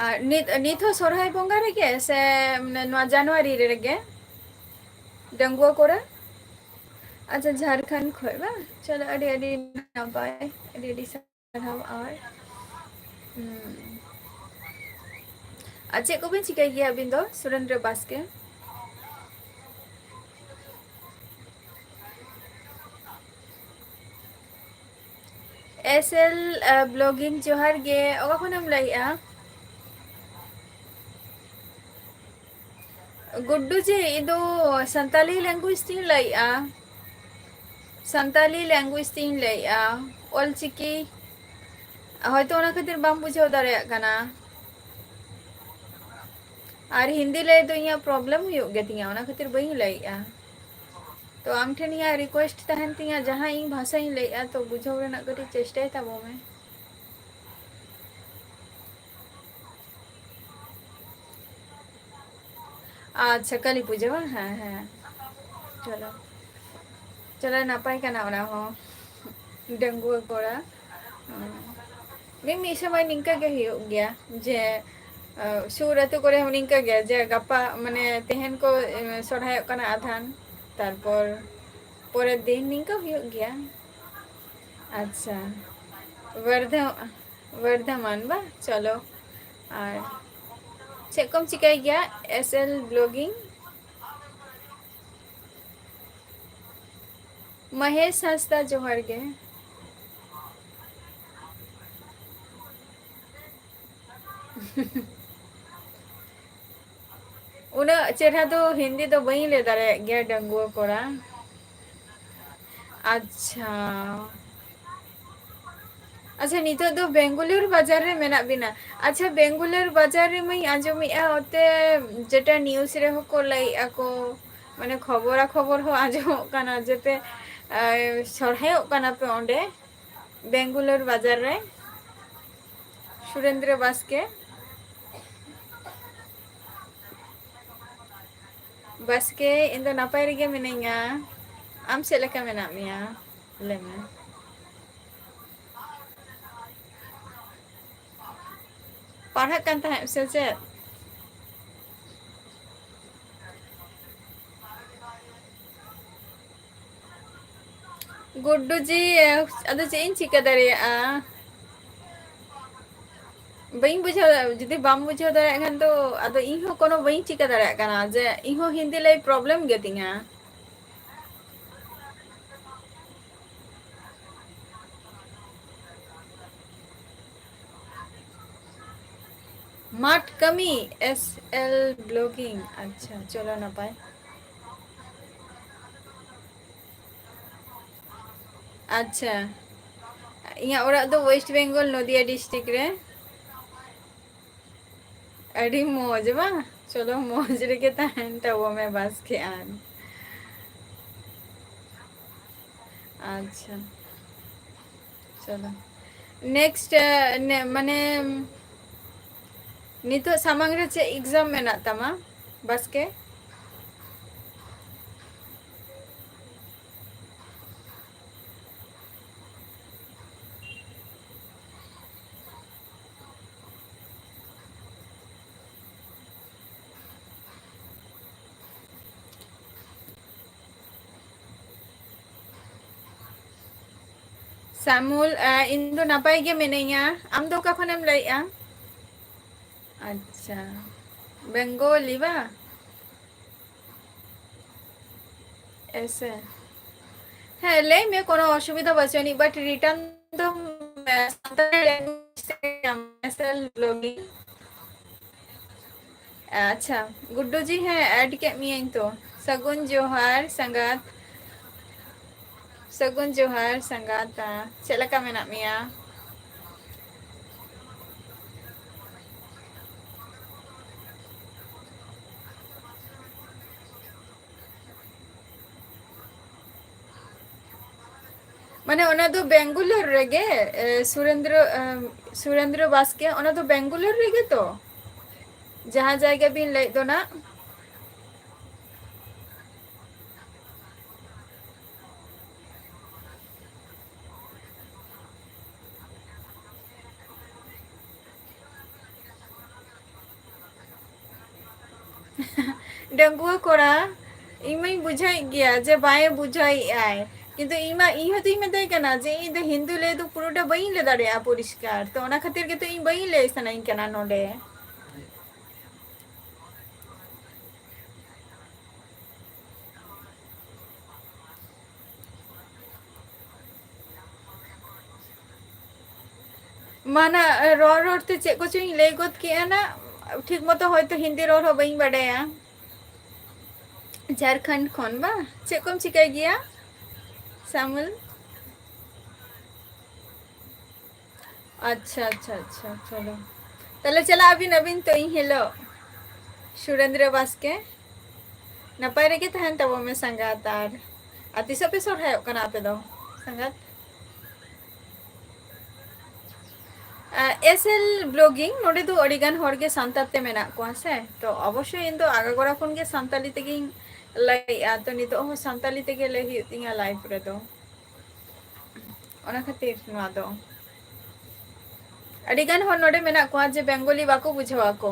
ᱟᱨ ᱱᱤᱛ, ᱱᱤᱛ ᱦᱚᱸ ᱥᱚᱨᱦᱟᱭ ᱵᱚᱸᱜᱟ ᱨᱮᱜᱮ ᱥᱮ, ᱢᱟᱱᱮ, ᱱᱚᱣᱟ ᱡᱟᱱᱩᱣᱟᱨᱤ ᱨᱮᱜᱮ ᱰᱟᱺᱜᱩᱣᱟᱹ ᱠᱚᱲᱟ? ᱟᱪᱪᱷᱟ, ᱡᱷᱟᱲᱠᱷᱚᱸᱰ ᱠᱷᱚᱱ ᱵᱟᱝ? ᱪᱚᱞᱚ, ᱟᱹᱰᱤ, ᱟᱹᱰᱤ ᱱᱟᱯᱟᱭ, ᱟᱹᱰᱤ, ᱟᱹᱰᱤ ᱥᱟᱨᱦᱟᱣ᱾ ᱟᱨ, ᱩᱸ, ᱟᱨ ᱪᱮᱫ ᱠᱚᱵᱤᱱ ᱪᱤᱠᱟᱹᱭ ᱜᱮᱭᱟ ᱟᱹᱵᱤᱱ ᱫᱚ, ᱥᱩᱨᱮᱱᱫᱨᱚ ᱵᱟᱥᱠᱮ? ᱮᱥ ᱮᱞ, ᱟ, ᱵᱞᱚᱜᱤᱝ, ᱡᱚᱦᱟᱨ ᱜᱮ᱾ ᱚᱠᱟ ᱠᱷᱚᱱᱮᱢ ᱞᱟᱹᱭᱮᱜᱼᱟ? ᱜᱩᱰᱰᱩ ᱡᱤ, ᱤᱧ ᱫᱚ ᱥᱟᱱᱛᱟᱞᱤ language ᱛᱤᱧ ᱞᱟᱹᱭᱮᱜᱼᱟ᱾ ᱥᱟᱱᱛᱟᱞᱤ language ᱛᱤᱧ ᱞᱟᱹᱭᱮᱜᱼᱟ, ᱚᱞ ᱪᱤᱠᱤ᱾ ᱦᱚᱭᱛᱳ ᱚᱱᱟ ᱠᱷᱟᱹᱛᱤᱨ ᱵᱟᱢ ᱵᱩᱡᱷᱟᱹᱣ ᱫᱟᱲᱮᱭᱟᱜ ᱠᱟᱱᱟ᱾ ᱟᱨ ᱦᱤᱱᱫᱤ ᱞᱟᱹᱭ ᱫᱚ ᱤᱧᱟᱹᱜ problem ᱦᱩᱭᱩᱜ ᱜᱮᱛᱤᱧᱟ, ᱚᱱᱟ ᱠᱷᱟᱹᱛᱤᱨ ᱵᱟᱹᱧ ᱞᱟᱹᱭᱮᱜᱼᱟ᱾ ᱛᱚ ᱟᱢ ᱴᱷᱮᱱ ᱤᱧᱟᱹᱜ request ᱛᱟᱦᱮᱱ ᱛᱤᱧᱟᱹ, ᱡᱟᱦᱟᱸ ᱤᱧ ᱵᱷᱟᱥᱟᱧ ᱞᱟᱹᱭᱮᱜᱼᱟ, ᱛᱚ ᱵᱩᱡᱷᱟᱹᱣ ᱨᱮᱱᱟᱜ ᱠᱟᱹᱴᱤᱡ ᱪᱮᱥᱴᱟᱭ ᱛᱟᱵᱚᱱ ᱢᱮ᱾ ᱟᱪᱪᱷᱟ, ᱠᱟᱹᱞᱤ ᱯᱩᱡᱟᱹ ᱵᱟᱝ? ᱦᱮᱸ, ᱦᱮᱸ᱾ ᱪᱚᱞᱚ, ᱪᱚᱞᱚ, ᱱᱟᱯᱟᱭ ᱠᱟᱱᱟ ᱚᱱᱟ ᱦᱚᱸ᱾ ᱰᱟᱺᱜᱩᱣᱟᱹ ᱠᱚᱲᱟ᱾ ᱦᱩᱸ᱾ ᱢᱤᱫ, ᱢᱤᱫ ᱥᱚᱢᱚᱭ ᱱᱤᱝᱠᱟᱹ ᱜᱮ ᱦᱩᱭᱩᱜ ᱜᱮᱭᱟ ᱡᱮ, ᱟᱸ, ᱥᱩᱨ ᱟᱹᱛᱩ ᱠᱚᱨᱮ ᱦᱚᱸ ᱱᱤᱝᱠᱟᱹ ᱜᱮ ᱡᱮ ᱜᱟᱯᱟ, ᱢᱟᱱᱮ, ᱛᱮᱦᱮᱧ ᱠᱚ, ᱮ, ᱥᱚᱨᱦᱟᱭᱚᱜ ᱠᱟᱱᱟ ᱟᱫᱷᱟᱱ, ᱛᱟᱨᱯᱚᱨ ᱯᱚᱨᱮᱨ ᱫᱤᱱ ᱱᱤᱝᱠᱟᱹ ᱦᱩᱭᱩᱜ ᱜᱮᱭᱟ᱾ ᱟᱪᱪᱷᱟ, ᱵᱚᱨᱫᱷᱚ-, ᱵᱚᱨᱫᱷᱚᱢᱟᱱ ᱵᱟ? ᱪᱚᱞᱚ᱾ ᱟᱨ ᱪᱮᱫ ᱠᱚᱢ ᱪᱤᱠᱟᱹᱭ ᱜᱮᱭᱟ? S L blogging᱾ ᱢᱚᱦᱮᱥ ᱦᱟᱸᱥᱫᱟ, ᱡᱚᱦᱟᱨ ᱜᱮ᱾ ᱩᱱᱟᱹᱜ ᱪᱮᱦᱨᱟ ᱫᱚ ᱦᱤᱱᱫᱤ ᱫᱚ ᱵᱟᱹᱧ ᱞᱟᱹᱭ ᱫᱟᱲᱮᱭᱟᱜ ᱜᱮᱭᱟ, ᱰᱟᱺᱜᱩᱣᱟᱹ ᱠᱚᱲᱟ᱾ ᱟᱪᱪᱷᱟ, ᱟᱪᱪᱷᱟ, ᱱᱤᱛᱚᱜ ᱫᱚ ᱵᱮᱝᱜᱟᱞᱩᱨᱩ ᱵᱟᱡᱟᱨ ᱨᱮ ᱢᱮᱱᱟᱜ ᱵᱤᱱᱟ᱾ ᱟᱪᱪᱷᱟ, ᱵᱮᱝᱜᱟᱞᱩᱨᱩ ᱵᱟᱡᱟᱨ ᱨᱮᱢᱟᱧ ᱟᱸᱡᱚᱢᱮᱜᱼᱟ, ᱚᱛᱮ ᱡᱮᱴᱟ news ᱨᱮᱦᱚᱸ ᱠᱚ ᱞᱟᱹᱭᱮᱜᱼᱟ ᱠᱚ, ᱢᱟᱱᱮ ᱠᱷᱚᱵᱚᱨᱟ ᱠᱷᱚᱵᱚᱨ ᱦᱚᱸ ᱟᱸᱡᱚᱢᱚᱜ ᱠᱟᱱᱟ ᱡᱮ ᱯᱮ, ᱟᱭ, ᱥᱚᱨᱦᱟᱭᱚᱜ ᱠᱟᱱᱟ ᱯᱮ ᱚᱸᱰᱮ ᱵᱮᱝᱜᱟᱞᱩᱨᱩ ᱵᱟᱡᱟᱨ ᱨᱮ᱾ ᱥᱩᱨᱮᱱᱫᱨᱚ ᱵᱟᱥᱠᱮ᱾ ᱵᱟᱥᱠᱮ, ᱤᱧ ᱫᱚ ᱱᱟᱯᱟᱭ ᱨᱮᱜᱮ ᱢᱤᱱᱟᱹᱧᱟ᱾ ᱟᱢ ᱪᱮᱫ ᱞᱮᱠᱟ ᱢᱮᱱᱟᱜ ᱢᱮᱭᱟ? ᱞᱟᱹᱭ ᱢᱮ᱾ ᱯᱟᱲᱦᱟᱜ ᱠᱟᱱ ᱛᱟᱦᱮᱸᱫ ᱥᱮ ᱪᱮᱫ? ᱜᱩᱰᱰᱩ ᱡᱤ, ᱟᱫᱚ ᱪᱮᱫ ᱤᱧ ᱪᱤᱠᱟᱹ ᱫᱟᱲᱮᱭᱟᱜᱼᱟ? ᱵᱟᱹᱧ ᱵᱩᱡᱷᱟᱹᱣ, ᱡᱩᱫᱤ ᱵᱟᱢ ᱵᱩᱡᱷᱟᱹᱣ ᱫᱟᱲᱮᱭᱟᱜ ᱠᱷᱟᱱ ᱫᱚ ᱟᱫᱚ ᱤᱧ ᱦᱚᱸ ᱠᱳᱱᱳ ᱵᱟᱹᱧ ᱪᱤᱠᱟᱹ ᱫᱟᱲᱮᱭᱟᱜ ᱠᱟᱱᱟ, ᱡᱮ ᱤᱧ ᱦᱚᱸ ᱦᱤᱱᱫᱤ ᱞᱟᱹᱭ problem ᱜᱮᱛᱤᱧᱟ᱾ ᱢᱟᱴ ᱠᱟᱹᱢᱤ, S L blogging᱾ ᱟᱪᱪᱷᱟ, ᱪᱚᱞᱚ ᱱᱟᱯᱟᱭ᱾ ᱟᱪᱪᱷᱟ, ᱤᱧᱟᱹᱜ ᱚᱲᱟᱜ ᱫᱚ West Bengal, ᱱᱚᱫᱤᱭᱟ district ᱨᱮ᱾ ᱟᱹᱰᱤ ᱢᱚᱡᱽ ᱵᱟᱝ? ᱪᱚᱞᱚ, ᱢᱚᱡᱽ ᱨᱮᱜᱮ ᱛᱟᱦᱮᱱ ᱛᱟᱵᱚ ᱢᱮ ᱵᱟᱥᱠᱮ ᱟᱱ᱾ ᱟᱪᱪᱷᱟ, ᱪᱚᱞᱚ᱾ Next, ᱮ, ᱱᱮ-, ᱢᱟᱱᱮ, ᱱᱤᱛᱚᱜ ᱥᱟᱢᱟᱝ ᱨᱮ ᱪᱮᱫ exam ᱢᱮᱱᱟᱜ ᱛᱟᱢᱟ, ᱵᱟᱥᱠᱮ? ᱥᱟᱢᱩᱞ, ᱟ, ᱤᱧ ᱫᱚ ᱱᱟᱯᱟᱭ ᱜᱮ ᱢᱤᱱᱟᱹᱧᱟ᱾ ᱟᱢ ᱫᱚ ᱚᱠᱟ ᱠᱷᱚᱱᱮᱢ ᱞᱟᱹᱭᱮᱜᱼᱟ? ᱟᱪᱪᱷᱟ, ᱵᱮᱝᱜᱚᱞᱤ ᱵᱟ? ᱮᱥᱮ᱾ ᱦᱮᱸ, ᱞᱟᱹᱭ ᱢᱮ, ᱠᱳᱱᱳ ᱚᱥᱩᱵᱤᱫᱷᱟ ᱵᱟᱹᱪᱩᱜ ᱟᱹᱱᱤᱡ, but return ᱫᱚ, ᱮ, ᱥᱟᱱᱛᱟᱲᱤ language ᱛᱮ ᱧᱟᱢ ᱢᱮ, S L blogging᱾ ᱟᱪᱪᱷᱟ, ᱜᱩᱰᱰᱩ ᱡᱤ, ᱦᱮᱸ, ᱮᱰ ᱠᱮᱫ ᱢᱤᱭᱟᱹᱧ ᱛᱚ᱾ ᱥᱟᱹᱜᱩᱱ ᱡᱚᱦᱟᱨ ᱥᱟᱸᱜᱟᱛ᱾ ᱥᱟᱹᱜᱩᱱ ᱡᱚᱦᱟᱨ ᱥᱟᱸᱜᱟᱛ᱾ ᱪᱮᱫ ᱞᱮᱠᱟ ᱢᱮᱱᱟᱜ ᱢᱮᱭᱟ? ᱢᱟᱱᱮ ᱚᱱᱟ ᱫᱚ ᱵᱮᱝᱜᱟᱞᱳᱨ ᱨᱮᱜᱮ, ᱮ, ᱥᱩᱨᱮᱱᱫᱨᱚ, ᱮ, ᱥᱩᱨᱮᱱᱫᱨᱚ ᱵᱟᱥᱠᱮ, ᱚᱱᱟ ᱫᱚ ᱵᱮᱝᱜᱟᱞᱳᱨ ᱨᱮᱜᱮ ᱛᱚ? ᱡᱟᱦᱟᱸ ᱡᱟᱭᱜᱟ ᱵᱤᱱ ᱞᱟᱹᱭᱮᱫ ᱫᱚ ᱱᱟᱜ᱾ ᱰᱟᱺᱜᱩᱣᱟᱹ ᱠᱚᱲᱟ, ᱤᱧ ᱢᱟᱧ ᱵᱩᱡᱷᱟᱹᱣᱮᱫ ᱜᱮᱭᱟ ᱡᱮ ᱵᱟᱭ ᱵᱩᱡᱷᱟᱹᱣᱮᱫ ᱟᱭ, ᱠᱤᱱᱛᱩ ᱤᱧ ᱢᱟ, ᱤᱧ ᱦᱚᱸᱛᱚᱧ ᱢᱮᱛᱟᱭ ᱠᱟᱱᱟ ᱡᱮ ᱤᱧ ᱫᱚ ᱦᱤᱱᱫᱤ ᱞᱟᱹᱭ ᱫᱚ ᱯᱩᱨᱟᱹᱴᱟ ᱵᱟᱹᱧ ᱞᱟᱹᱭ ᱫᱟᱲᱮᱭᱟᱜᱼᱟ ᱯᱚᱨᱤᱥᱠᱟᱨ, ᱛᱚ ᱚᱱᱟ ᱠᱷᱟᱹᱛᱤᱨ ᱜᱮᱛᱚ ᱤᱧ ᱵᱟᱹᱧ ᱞᱟᱹᱭ ᱥᱟᱱᱟᱧ ᱠᱟᱱᱟ ᱱᱚᱰᱮ᱾ ᱢᱟᱱᱟ, ᱨᱚᱲ ᱨᱚᱲ ᱛᱮ ᱪᱮᱫ ᱠᱚᱪᱚᱧ ᱞᱟᱹᱭ ᱜᱚᱫ ᱠᱮᱜᱼᱟ ᱱᱟ, ᱴᱷᱤᱠ ᱢᱚᱛᱚ ᱦᱚᱭᱛᱚ ᱦᱤᱱᱫᱤ ᱨᱚᱲ ᱦᱚᱸ ᱵᱟᱹᱧ ᱵᱟᱰᱟᱭᱟ᱾ ᱡᱷᱟᱲᱠᱷᱚᱸᱰ ᱠᱷᱚᱱ ᱵᱟ? ᱪᱮᱫ ᱠᱚᱢ ᱪᱤᱠᱟᱹᱭ ᱜᱮᱭᱟ, ᱥᱟᱢᱩᱞ? ᱟᱪᱪᱷᱟ, ᱟᱪᱪᱷᱟ, ᱟᱪᱪᱷᱟ, ᱪᱚᱞᱚ᱾ ᱛᱟᱦᱞᱮ ᱪᱟᱞᱟᱜ ᱟᱹᱵᱤᱱ, ᱟᱹᱵᱤᱱ ᱛᱚ ᱤᱧ ᱦᱤᱞᱳᱜ᱾ ᱥᱩᱨᱮᱱᱫᱨᱚ ᱵᱟᱥᱠᱮ, ᱱᱟᱯᱟᱭ ᱨᱮᱜᱮ ᱛᱟᱦᱮᱱ ᱛᱟᱵᱚᱱ ᱢᱮ ᱥᱟᱸᱜᱟᱛ᱾ ᱟᱨ, ᱟᱨ ᱛᱤᱥᱚᱜ ᱯᱮ ᱥᱚᱨᱦᱟᱭᱚᱜ ᱠᱟᱱᱟ ᱟᱯᱮ ᱫᱚ ᱥᱟᱸᱜᱟᱛ? ᱮᱥ ᱮᱞ ᱵᱞᱚᱜᱤᱝ, ᱱᱚᱰᱮ ᱫᱚ ᱟᱹᱰᱤ ᱜᱟᱱ ᱦᱚᱲ ᱜᱮ ᱥᱟᱱᱛᱟᱲ ᱛᱮ ᱢᱮᱱᱟᱜ ᱠᱚᱣᱟ ᱥᱮ, ᱛᱚ ᱚᱵᱚᱥᱥᱳᱭ ᱤᱧ ᱫᱚ ᱟᱜᱟᱜᱚᱲᱟ ᱠᱷᱚᱱ ᱜᱮ ᱥᱟᱱᱛᱟᱲᱤ ᱛᱮᱜᱮᱧ ᱞᱟᱹᱭᱮᱜᱼᱟ, ᱛᱚ ᱱᱤᱛᱚᱜ ᱦᱚᱸ ᱥᱟᱱᱛᱟᱲᱤ ᱛᱮᱜᱮ ᱞᱟᱹᱭ ᱦᱩᱭᱩᱜ ᱛᱤᱧᱟ ᱞᱟᱭᱤᱵᱷ ᱨᱮᱫᱚ, ᱚᱱᱟ ᱠᱷᱟᱹᱛᱤᱨ ᱱᱚᱣᱟ ᱫᱚ᱾ ᱟᱹᱰᱤ ᱜᱟᱱ ᱦᱚᱲ ᱱᱚᱰᱮ ᱢᱮᱱᱟᱜ ᱠᱚᱣᱟ ᱡᱮ ᱵᱮᱝᱜᱚᱞᱤ ᱵᱟᱠᱚ ᱵᱩᱡᱷᱟᱹᱣ ᱟᱠᱚ᱾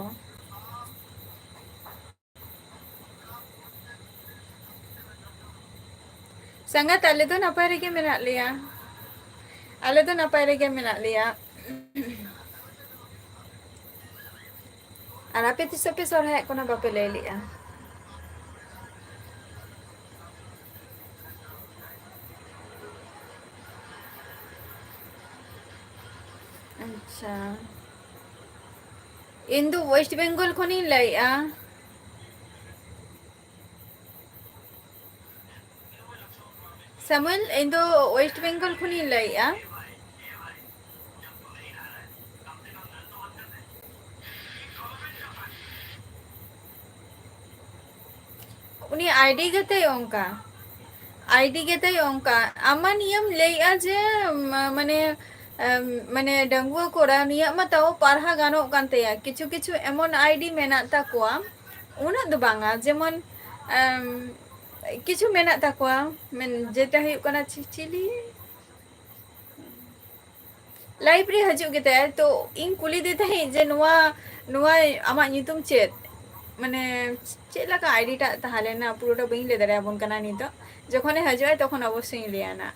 ᱥᱟᱸᱜᱟᱛ, ᱟᱞᱮ ᱫᱚ ᱱᱟᱯᱟᱭ ᱨᱮᱜᱮ ᱢᱮᱱᱟᱜ ᱞᱮᱭᱟ᱾ ᱟᱞᱮ ᱫᱚ ᱱᱟᱯᱟᱭ ᱨᱮᱜᱮ ᱢᱮᱱᱟᱜ ᱞᱮᱭᱟ᱾ ᱟᱨ ᱟᱯᱮ ᱛᱤᱥᱚᱜ ᱯᱮ ᱥᱚᱨᱦᱟᱭᱚᱜ ᱠᱟᱱᱟ, ᱵᱟᱯᱮ ᱞᱟᱹᱭ ᱞᱮᱜᱼᱟ? ᱟᱪᱪᱷᱟ᱾ ᱤᱧ ᱫᱚ ᱳᱭᱮᱥᱴ ᱵᱮᱝᱜᱚᱞ ᱠᱷᱚᱱᱤᱧ ᱞᱟᱹᱭᱮᱜᱼᱟ᱾ ᱥᱟᱢᱩᱭᱮᱞ, ᱤᱧ ᱫᱚ ᱳᱭᱮᱥᱴ ᱵᱮᱝᱜᱚᱞ ᱠᱷᱚᱱᱤᱧ ᱞᱟᱹᱭᱮᱜᱼᱟ᱾ ᱩᱱᱤ ᱟᱭᱰᱤ ᱜᱮᱛᱟᱭ ᱚᱱᱠᱟ, ᱟᱭᱰᱤ ᱜᱮᱛᱟᱭ ᱚᱱᱠᱟ᱾ ᱟᱢ ᱢᱟ ᱱᱤᱭᱟᱹᱢ ᱞᱟᱹᱭᱮᱜᱼᱟ ᱡᱮ, ᱢᱟ-, ᱢᱟᱱᱮ, ᱮᱢ, ᱢᱟᱱᱮ ᱰᱟᱺᱜᱩᱣᱟᱹ ᱠᱚᱲᱟ, ᱱᱤᱭᱟᱹᱜ ᱢᱟ ᱛᱟᱣ ᱯᱟᱲᱦᱟᱣ ᱜᱟᱱᱚᱜ ᱠᱟᱱ ᱛᱟᱭᱟ᱾ ᱠᱤᱪᱷᱩ ᱠᱤᱪᱷᱩ ᱮᱢᱚᱱ ᱟᱭᱰᱤ ᱢᱮᱱᱟᱜ ᱛᱟᱠᱚᱣᱟ, ᱩᱱᱟᱹᱜ ᱫᱚ ᱵᱟᱝᱟ, ᱡᱮᱢᱚᱱ, ᱮᱢ, ᱠᱤᱪᱷᱩ ᱢᱮᱱᱟᱜ ᱛᱟᱠᱚᱣᱟ, ᱢᱮᱱ, ᱡᱮᱴᱟ ᱦᱩᱭᱩᱜ ᱠᱟᱱᱟ ᱪᱤ-, ᱪᱤᱞᱤ, ᱞᱟᱭᱤᱵᱷ ᱨᱮ ᱦᱤᱡᱩᱜ ᱜᱮᱛᱟᱭ᱾ ᱛᱚ ᱤᱧ ᱠᱩᱞᱤ ᱫᱮ ᱛᱟᱦᱮᱸᱫ ᱡᱮ, "ᱱᱚᱣᱟ, ᱱᱚᱣᱟ ᱟᱢᱟᱜ ᱧᱩᱛᱩᱢ ᱪᱮᱫ? ᱢᱟᱱᱮ, ᱪᱮᱫ ᱞᱮᱠᱟ ᱟᱭᱰᱤ ᱴᱟᱜ ᱛᱟᱦᱮᱸ ᱞᱮᱱᱟ?" ᱯᱩᱨᱟᱹᱴᱟ ᱵᱟᱹᱧ ᱞᱟᱹᱭ ᱫᱟᱲᱮᱭᱟᱵᱚᱱ ᱠᱟᱱᱟ ᱱᱤᱛᱚᱜ᱾ ᱡᱚᱠᱷᱚᱱᱮ ᱦᱤᱡᱩᱜᱼᱟᱭ, ᱛᱚᱠᱷᱚᱱ ᱚᱵᱚᱥᱥᱳᱭ ᱤᱧ ᱞᱟᱹᱭᱟ ᱱᱟᱜ᱾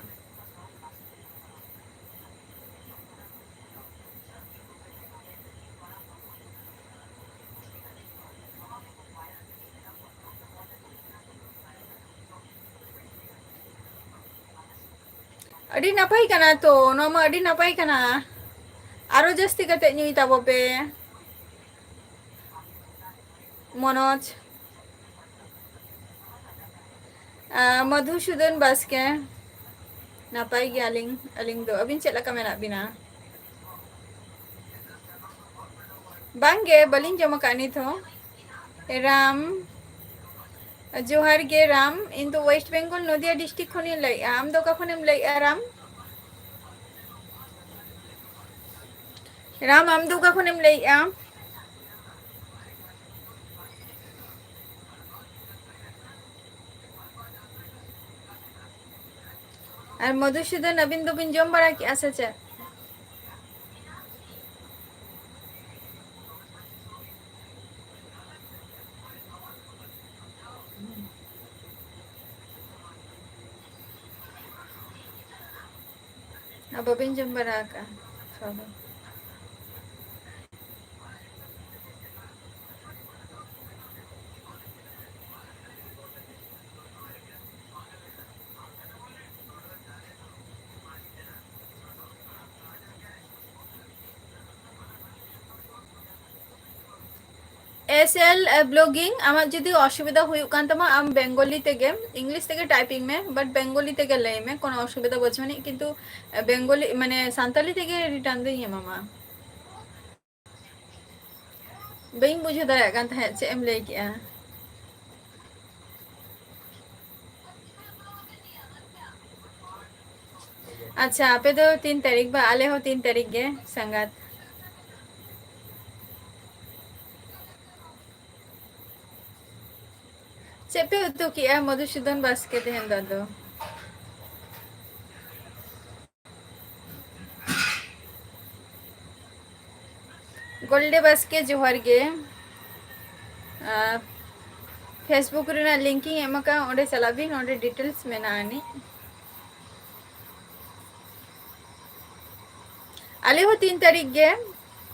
ᱟᱹᱰᱤ ᱱᱟᱯᱟᱭ ᱠᱟᱱᱟ ᱛᱚ, ᱱᱚᱣᱟ ᱢᱟ ᱟᱹᱰᱤ ᱱᱟᱯᱟᱭ ᱠᱟᱱᱟ᱾ ᱟᱨᱚ ᱡᱟᱹᱥᱛᱤ ᱠᱟᱛᱮ ᱧᱩᱭ ᱛᱟᱵᱚ ᱯᱮ᱾ ᱢᱚᱱᱳᱡᱽ, ᱟᱸ, ᱢᱚᱫᱷᱩᱥᱩᱫᱚᱱ ᱵᱟᱥᱠᱮ, ᱱᱟᱯᱟᱭ ᱜᱮᱭᱟᱞᱤᱧ ᱟᱹᱞᱤᱧ ᱫᱚ᱾ ᱟᱹᱵᱤᱱ ᱪᱮᱫ ᱞᱮᱠᱟ ᱢᱮᱱᱟᱜ ᱵᱤᱱᱟ? ᱵᱟᱝᱜᱮ, ᱵᱟᱹᱞᱤᱧ ᱡᱚᱢ ᱟᱠᱟᱫ ᱱᱤᱛ ᱦᱚᱸ᱾ ᱨᱟᱢ, ᱡᱚᱦᱟᱨ ᱜᱮ ᱨᱟᱢ, ᱤᱧ ᱫᱚ ᱳᱭᱮᱥᱴ ᱵᱮᱝᱜᱚᱞ ᱱᱚᱫᱤᱭᱟ ᱰᱤᱥᱴᱨᱤᱠᱴ ᱠᱷᱚᱱᱤᱧ ᱞᱟᱹᱭᱮᱫᱼᱟ᱾ ᱟᱢ ᱫᱚ ᱚᱠᱟ ᱠᱷᱚᱱᱮᱢ ᱞᱟᱹᱭᱮᱫᱼᱟ ᱨᱟᱢ? ᱨᱟᱢ, ᱟᱢ ᱫᱚ ᱚᱠᱟ ᱠᱷᱚᱱᱮᱢ ᱞᱟᱹᱭᱮᱫᱼᱟ? ᱟᱨ ᱢᱚᱫᱷᱩᱥᱩᱫᱚᱱ, ᱟᱹᱵᱤᱱ ᱫᱚᱵᱤᱱ ᱡᱚᱢ ᱵᱟᱲᱟ ᱠᱮᱜᱼᱟ ᱥᱮ ᱪᱮᱫ? ᱟᱨ ᱵᱟᱹᱵᱤᱱ ᱡᱚᱢ ᱵᱟᱲᱟ ᱟᱠᱟᱜᱼᱟ? ᱦᱳᱭ, ᱦᱳᱭ᱾ S L blogging, ᱟᱢᱟᱜ ᱡᱩᱫᱤ ᱚᱥᱩᱵᱤᱫᱷᱟ ᱦᱩᱭᱩᱜ ᱠᱟᱱ ᱛᱟᱢᱟ, ᱟᱢ ᱵᱮᱝᱜᱚᱞᱤ ᱛᱮᱜᱮ, ᱤᱝᱞᱤᱥ ᱛᱮᱜᱮ ᱴᱟᱭᱯᱤᱝ ᱢᱮ, but ᱵᱮᱝᱜᱚᱞᱤ ᱛᱮᱜᱮ ᱞᱟᱹᱭ ᱢᱮ, ᱠᱳᱱᱳ ᱚᱥᱩᱵᱤᱫᱷᱟ ᱵᱟᱹᱪᱩᱜ ᱟᱹᱱᱤᱡ᱾ ᱠᱤᱱᱛᱩ ᱵᱮᱝᱜᱚᱞᱤ, ᱢᱟᱱᱮ, ᱥᱟᱱᱛᱟᱞᱤ ᱛᱮᱜᱮ ᱨᱤᱴᱟᱨᱱ ᱫᱚᱧ ᱮᱢᱟᱢᱟ᱾ ᱵᱟᱹᱧ ᱵᱩᱡᱷᱟᱹᱣ ᱫᱟᱲᱮᱭᱟᱜ ᱠᱟᱱ ᱛᱟᱦᱮᱸᱫ ᱪᱮᱫ ᱮᱢ ᱞᱟᱹᱭ ᱠᱮᱜᱼᱟ᱾ ᱟᱪᱪᱷᱟ, ᱟᱯᱮ ᱫᱚ ᱛᱤᱱ ᱛᱟᱹᱨᱤᱠᱷ ᱵᱟ? ᱟᱞᱮ ᱦᱚᱸ ᱛᱤᱱ ᱛᱟᱹᱨᱤᱠᱷ ᱜᱮ ᱥᱟᱸᱜᱟᱛ᱾ ᱪᱮᱫ ᱯᱮ ᱩᱛᱩ ᱠᱮᱜᱼᱟ ᱢᱚᱫᱷᱩᱥᱩᱫᱚᱱ ᱵᱟᱥᱠᱮ ᱛᱮᱦᱮᱧ ᱫᱚ ᱟᱫᱚ? ᱜᱚᱞᱰᱮ ᱵᱟᱥᱠᱮ, ᱡᱚᱦᱟᱨ ᱜᱮ᱾ ᱟᱨ Facebook ᱨᱮᱱᱟᱜ link ᱤᱧ ᱮᱢ ᱟᱠᱟᱫᱼᱟ, ᱚᱸᱰᱮ ᱪᱟᱞᱟᱜ ᱵᱤᱱ, ᱚᱸᱰᱮ details ᱢᱮᱱᱟᱜᱼᱟ ᱟᱹᱱᱤᱡ᱾ ᱟᱞᱮ ᱦᱚᱸ ᱛᱤᱱ ᱛᱟᱹᱨᱤᱠᱷ ᱜᱮ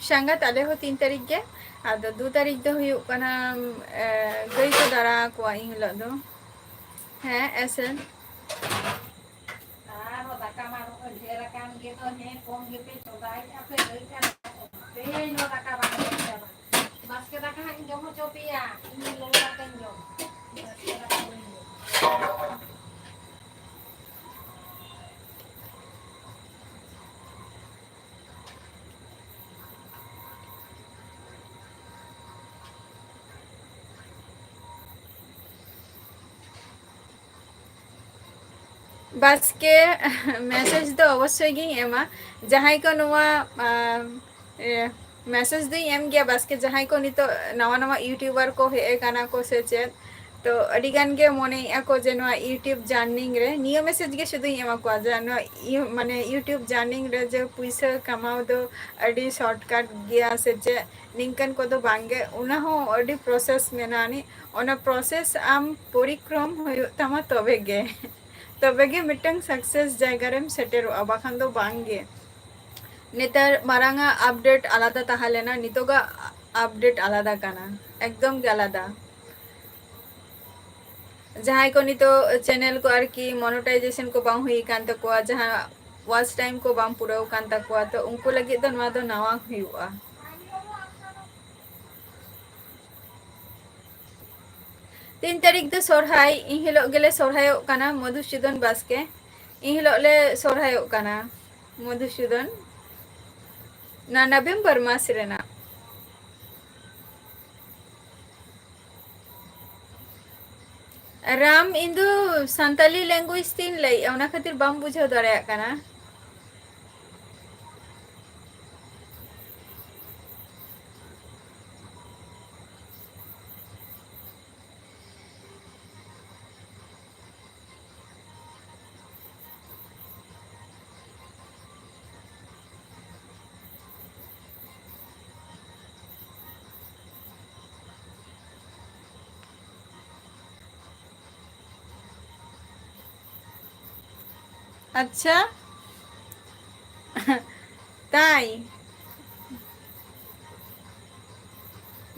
ᱥᱟᱸᱜᱟᱛ, ᱟᱞᱮ ᱦᱚᱸ ᱛᱤᱱ ᱛᱟᱹᱨᱤᱠᱷ ᱜᱮ᱾ ᱟᱫᱚ ᱫᱩ ᱛᱟᱹᱨᱤᱠᱷ ᱫᱚ ᱦᱩᱭᱩᱜ ᱠᱟᱱᱟ, ᱮ, ᱜᱟᱹᱭ ᱠᱚ ᱫᱟᱬᱟ ᱟᱠᱚᱣᱟ ᱤᱱ ᱦᱤᱞᱳᱜ ᱫᱚ᱾ ᱦᱮᱸ, ᱮᱥᱮᱱ᱾ ᱟᱨᱦᱚᱸ ᱫᱟᱠᱟ ᱢᱟ ᱱᱚᱜᱼᱚᱭ ᱰᱷᱮᱨ ᱟᱠᱟᱱ ᱜᱮ ᱫᱚ, ᱦᱮᱸ, ᱠᱚᱢ ᱜᱮᱯᱮ ᱪᱚᱸᱫᱟᱭᱮᱫᱼᱟ ᱯᱮ, ᱞᱟᱹᱭᱮᱫᱼᱟ ᱯᱮ᱾ ᱛᱮᱦᱮᱧ ᱫᱚ ᱫᱟᱠᱟ ᱵᱟᱝ ᱦᱩᱭᱩᱜ ᱛᱟᱢᱟ᱾ ᱵᱟᱥᱠᱮ ᱫᱟᱠᱟ ᱦᱟᱸᱜ ᱤᱧ ᱡᱚᱢ ᱦᱚᱪᱚ ᱯᱮᱭᱟ, ᱤᱧ ᱞᱚᱞᱚ ᱠᱟᱛᱮᱧ ᱡᱚᱢ᱾ ᱵᱟᱥᱠᱮ ᱫᱟᱠᱟ ᱵᱟᱹᱧ ᱡᱚᱢ᱾ ᱵᱟᱥᱠᱮ, message ᱫᱚ ᱚᱵᱚᱥᱥᱳᱭ ᱜᱤᱧ ᱮᱢᱟ᱾ ᱡᱟᱦᱟᱸᱭ ᱠᱚ ᱱᱚᱣᱟ, ᱟᱢ, ᱮ, message ᱫᱚᱧ ᱮᱢ ᱜᱮᱭᱟ ᱵᱟᱥᱠᱮ, ᱡᱟᱦᱟᱸᱭ ᱠᱚ ᱱᱤᱛᱚᱜ ᱱᱟᱣᱟ ᱱᱟᱣᱟ YouTuber ᱠᱚ ᱦᱮᱡ ᱟᱠᱟᱱᱟ ᱠᱚ ᱥᱮ ᱪᱮᱫ, ᱛᱚ ᱟᱹᱰᱤ ᱜᱟᱱ ᱜᱮ ᱢᱚᱱᱮᱭᱮᱫᱼᱟ ᱠᱚ ᱡᱮ ᱱᱚᱣᱟ YouTube journey ᱨᱮ, ᱱᱤᱭᱟᱹ message ᱜᱮ ᱥᱩᱫᱷᱩᱧ ᱮᱢᱟ ᱠᱚᱣᱟ ᱡᱮ ᱱᱚᱣᱟ ᱤᱭᱩ-, ᱢᱟᱱᱮ YouTube journey ᱨᱮ ᱡᱮ ᱯᱩᱭᱥᱟᱹ ᱠᱟᱢᱟᱣ ᱫᱚ ᱟᱹᱰᱤ shortcut ᱜᱮᱭᱟ ᱥᱮ ᱪᱮᱫ, ᱱᱤᱝᱠᱟᱹᱱ ᱠᱚᱫᱚ ᱵᱟᱝ ᱜᱮ, ᱚᱱᱟ ᱦᱚᱸ ᱟᱹᱰᱤ process ᱢᱮᱱᱟᱜᱼᱟ ᱟᱹᱱᱤᱡ᱾ ᱚᱱᱟ process ᱟᱢ ᱯᱚᱨᱤᱠᱨᱚᱢ ᱦᱩᱭᱩᱜ ᱛᱟᱢᱟ, ᱛᱚᱵᱮ ᱜᱮ, ᱛᱚᱵᱮ ᱜᱮ ᱢᱤᱫᱴᱟᱝ success ᱡᱟᱭᱜᱟ ᱨᱮᱢ ᱥᱮᱴᱮᱨᱚᱜᱼᱟ, ᱵᱟᱠᱷᱟᱱ ᱫᱚ ᱵᱟᱝ ᱜᱮ᱾ ᱱᱮᱛᱟᱨ ᱢᱟᱨᱟᱝ ᱟᱜ update ᱟᱞᱟᱫᱟ ᱛᱟᱦᱮᱸ ᱞᱮᱱᱟ, ᱱᱤᱛᱚᱜᱟᱜ update ᱟᱞᱟᱫᱟ ᱠᱟᱱᱟ, ᱮᱠᱫᱚᱢ ᱜᱮ ᱟᱞᱟᱫᱟ᱾ ᱡᱟᱦᱟᱸᱭ ᱠᱚ ᱱᱤᱛᱚᱜ channel ᱠᱚ ᱟᱨᱠᱤ monetization ᱠᱚ ᱵᱟᱝ ᱦᱩᱭ ᱟᱠᱟᱱ ᱛᱟᱠᱚᱣᱟ, ᱡᱟᱦᱟᱸ watch time ᱠᱚ ᱵᱟᱝ ᱯᱩᱨᱟᱹᱣ ᱟᱠᱟᱱ ᱛᱟᱠᱚᱣᱟ, ᱛᱚ ᱩᱱᱠᱩ ᱞᱟᱹᱜᱤᱫ ᱫᱚ ᱱᱚᱣᱟ ᱫᱚ ᱱᱟᱣᱟ ᱦᱩᱭᱩᱜᱼᱟ᱾ ᱛᱤᱱ ᱛᱟᱹᱨᱤᱠᱷ ᱫᱚ ᱥᱚᱨᱦᱟᱭ, ᱤᱱ ᱦᱤᱞᱳᱜ ᱜᱮᱞᱮ ᱥᱚᱨᱦᱟᱭᱚᱜ ᱠᱟᱱᱟ ᱢᱚᱫᱷᱩᱥᱩᱫᱚᱱ ᱵᱟᱥᱠᱮ᱾ ᱤᱱ ᱦᱤᱞᱳᱜ ᱞᱮ ᱥᱚᱨᱦᱟᱭᱚᱜ ᱠᱟᱱᱟ ᱢᱚᱫᱷᱩᱥᱩᱫᱚᱱ, ᱱᱚᱣᱟ ᱱᱚᱵᱷᱮᱢᱵᱚᱨ ᱢᱟᱥ ᱨᱮᱱᱟᱜ᱾ ᱨᱟᱢ, ᱤᱧ ᱫᱚ ᱥᱟᱱᱛᱟᱞᱤ language ᱛᱤᱧ ᱞᱟᱹᱭᱮᱜᱼᱟ, ᱚᱱᱟ ᱠᱷᱟᱹᱛᱤᱨ ᱵᱟᱢ ᱵᱩᱡᱷᱟᱹᱣ ᱫᱟᱲᱮᱭᱟᱜ ᱠᱟᱱᱟ᱾ ᱟᱪᱪᱷᱟ᱾ ᱛᱟᱭ?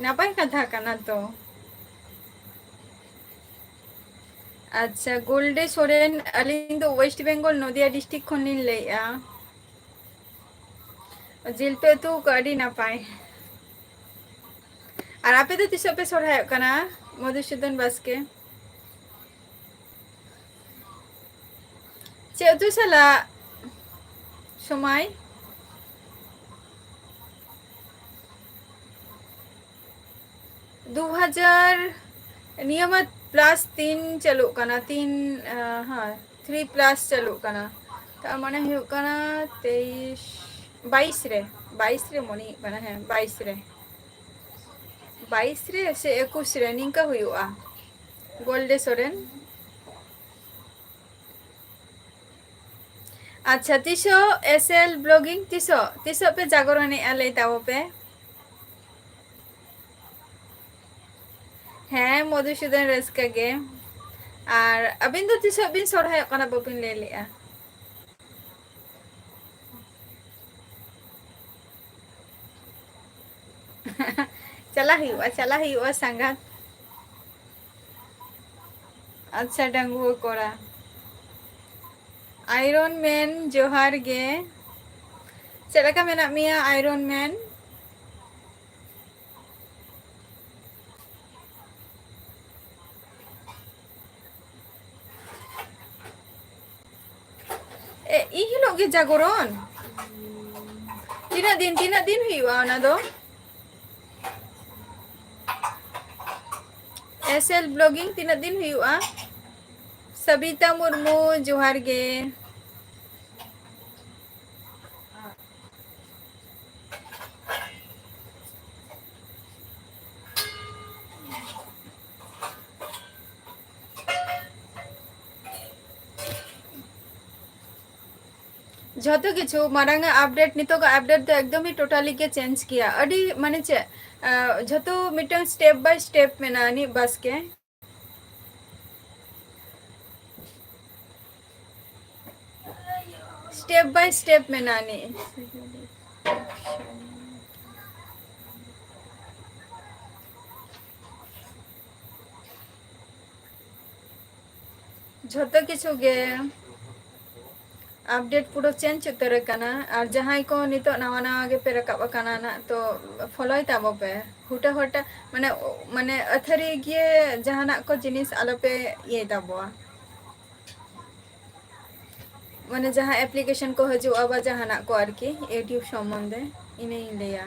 ᱱᱟᱯᱟᱭ ᱠᱟᱛᱷᱟ ᱠᱟᱱᱟ ᱛᱚ᱾ ᱟᱪᱪᱷᱟ, ᱜᱳᱞᱰᱮ ᱥᱚᱨᱮᱱ, ᱟᱹᱞᱤᱧ ᱫᱚ West Bengal, ᱱᱚᱫᱤᱭᱟ district ᱠᱷᱚᱱ ᱞᱤᱧ ᱞᱟᱹᱭᱮᱜᱼᱟ᱾ ᱡᱤᱞ ᱯᱮ ᱩᱛᱩ ᱠᱟᱜᱼᱟ, ᱟᱹᱰᱤ ᱱᱟᱯᱟᱭ᱾ ᱟᱨ ᱟᱯᱮ ᱫᱚ ᱛᱤᱥᱚᱜ ᱯᱮ ᱥᱚᱨᱦᱟᱭᱚᱜ ᱠᱟᱱᱟ, ᱢᱚᱫᱷᱩᱥᱩᱫᱚᱱ ᱵᱟᱥᱠᱮ? ᱪᱮᱫ ᱩᱛᱩ ᱥᱟᱞᱟᱜ ᱥᱚᱢᱟᱭ? ᱫᱩ ᱦᱟᱡᱟᱨ, ᱱᱤᱭᱟᱹ ᱢᱟ plus ᱛᱤᱱ ᱪᱟᱹᱞᱩᱜ ᱠᱟᱱᱟ, ᱛᱤᱱ, ᱟᱸ, ᱦᱮᱸ, three plus ᱪᱟᱹᱞᱩᱜ ᱠᱟᱱᱟ᱾ ᱛᱟᱨ ᱢᱟᱱᱮ ᱦᱩᱭᱩᱜ ᱠᱟᱱᱟ ᱛᱮᱭᱤᱥ, ᱵᱟᱭᱤᱥ ᱨᱮ, ᱵᱟᱭᱤᱥ ᱨᱮ ᱢᱚᱱᱮ ᱦᱩᱭᱩᱜ ᱠᱟᱱᱟ, ᱦᱮᱸ, ᱵᱟᱭᱤᱥ ᱨᱮ᱾ ᱵᱟᱭᱤᱥ ᱨᱮ ᱥᱮ ᱮᱠᱩᱥ ᱨᱮ ᱱᱤᱝᱠᱟᱹ ᱦᱩᱭᱩᱜᱼᱟ᱾ ᱜᱳᱞᱰᱮ ᱥᱚᱨᱮᱱ᱾ ᱟᱪᱪᱷᱟ, ᱛᱤᱥᱚᱜ S L vlogging, ᱛᱤᱥᱚᱜ, ᱛᱤᱥᱚᱜ ᱯᱮ ᱡᱟᱜᱚᱨᱚᱱᱮᱜᱼᱟ, ᱞᱟᱹᱭ ᱛᱟᱵᱚ ᱯᱮ᱾ ᱦᱮᱸ, ᱢᱚᱫᱷᱩᱥᱩᱫᱚᱱ ᱨᱟᱹᱥᱠᱟᱹ ᱜᱮ᱾ ᱟᱨ ᱟᱹᱵᱤᱱ ᱫᱚ ᱛᱤᱥᱚᱜ ᱵᱤᱱ ᱥᱚᱨᱦᱟᱭᱚᱜ ᱠᱟᱱᱟ, ᱵᱟᱹᱵᱤᱱ ᱞᱟᱹᱭ ᱞᱮᱜᱼᱟ? ᱪᱟᱞᱟᱜ ᱦᱩᱭᱩᱜᱼᱟ, ᱪᱟᱞᱟᱜ ᱦᱩᱭᱩᱜᱼᱟ ᱥᱟᱸᱜᱟᱛ᱾ ᱟᱪᱪᱷᱟ, ᱰᱟᱺᱜᱩᱣᱟᱹ ᱠᱚᱲᱟ᱾ Iron Man, ᱡᱚᱦᱟᱨ ᱜᱮ᱾ ᱪᱮᱫ ᱞᱮᱠᱟ ᱢᱮᱱᱟᱜ ᱢᱮᱭᱟ, Iron Man? ᱮ, ᱤᱱ ᱦᱤᱞᱳᱜ ᱜᱮ ᱡᱟᱜᱚᱨᱚᱱ? ᱛᱤᱱᱟᱹᱜ ᱫᱤᱱ, ᱛᱤᱱᱟᱹᱜ ᱫᱤᱱ ᱦᱩᱭᱩᱜᱼᱟ ᱚᱱᱟ ᱫᱚ? S L Blogging ᱛᱤᱱᱟᱹᱜ ᱫᱤᱱ ᱦᱩᱭᱩᱜᱼᱟ? ᱥᱟᱵᱤᱛᱟ ᱢᱩᱨᱢᱩ, ᱡᱚᱦᱟᱨ ᱜᱮ᱾ ᱡᱷᱚᱛᱚ ᱠᱤᱪᱷᱩ ᱢᱟᱲᱟᱝ ᱟᱜ update, ᱱᱤᱛᱚᱜᱟᱜ update ᱫᱚ ᱮᱠᱫᱚᱢ ᱜᱮ totally ᱜᱮ change ᱜᱮᱭᱟ᱾ ᱟᱹᱰᱤ, ᱢᱟᱱᱮ ᱪᱮᱫ, ᱟᱸ, ᱡᱷᱚᱛᱚ ᱢᱤᱫᱴᱟᱝ step by step ᱢᱮᱱᱟᱜᱼᱟ ᱟᱹᱱᱤᱡ ᱵᱟᱥᱠᱮ᱾ Step by step ᱢᱮᱱᱟᱜᱼᱟ ᱟᱹᱱᱤᱡ᱾ ᱡᱷᱚᱛᱚ ᱠᱤᱪᱷᱩ ᱜᱮ update ᱯᱩᱨᱟᱹ change ᱩᱛᱟᱹᱨ ᱟᱠᱟᱱᱟ᱾ ᱟᱨ ᱡᱟᱦᱟᱸᱭ ᱠᱚ ᱱᱤᱛᱚᱜ ᱱᱟᱣᱟ ᱱᱟᱣᱟ ᱜᱮᱯᱮ ᱨᱟᱠᱟᱵ ᱟᱠᱟᱱᱟ ᱱᱟᱜ, ᱛᱚ follow ᱛᱟᱵᱚ ᱯᱮ᱾ ᱦᱩᱴᱟᱹ ᱦᱩᱴᱟᱹ ᱢᱟᱱᱮ, ᱢᱟᱱᱮ ᱟᱹᱛᱷᱟᱹᱲᱤ ᱜᱮ ᱡᱟᱦᱟᱱᱟᱜ ᱠᱚ ᱡᱤᱱᱤᱥ ᱟᱞᱚᱯᱮ ᱤᱭᱟᱹᱭ ᱛᱟᱵᱚᱣᱟ᱾ ᱢᱟᱱᱮ ᱡᱟᱦᱟᱸ application ᱠᱚ ᱦᱤᱡᱩᱜᱼᱟ ᱵᱟ ᱡᱟᱦᱟᱱᱟᱜ ᱠᱚ ᱟᱨᱠᱤ, YouTube ᱥᱚᱢᱵᱚᱱᱫᱷᱮ ᱤᱱᱟᱹᱧ ᱞᱟᱹᱭᱟ᱾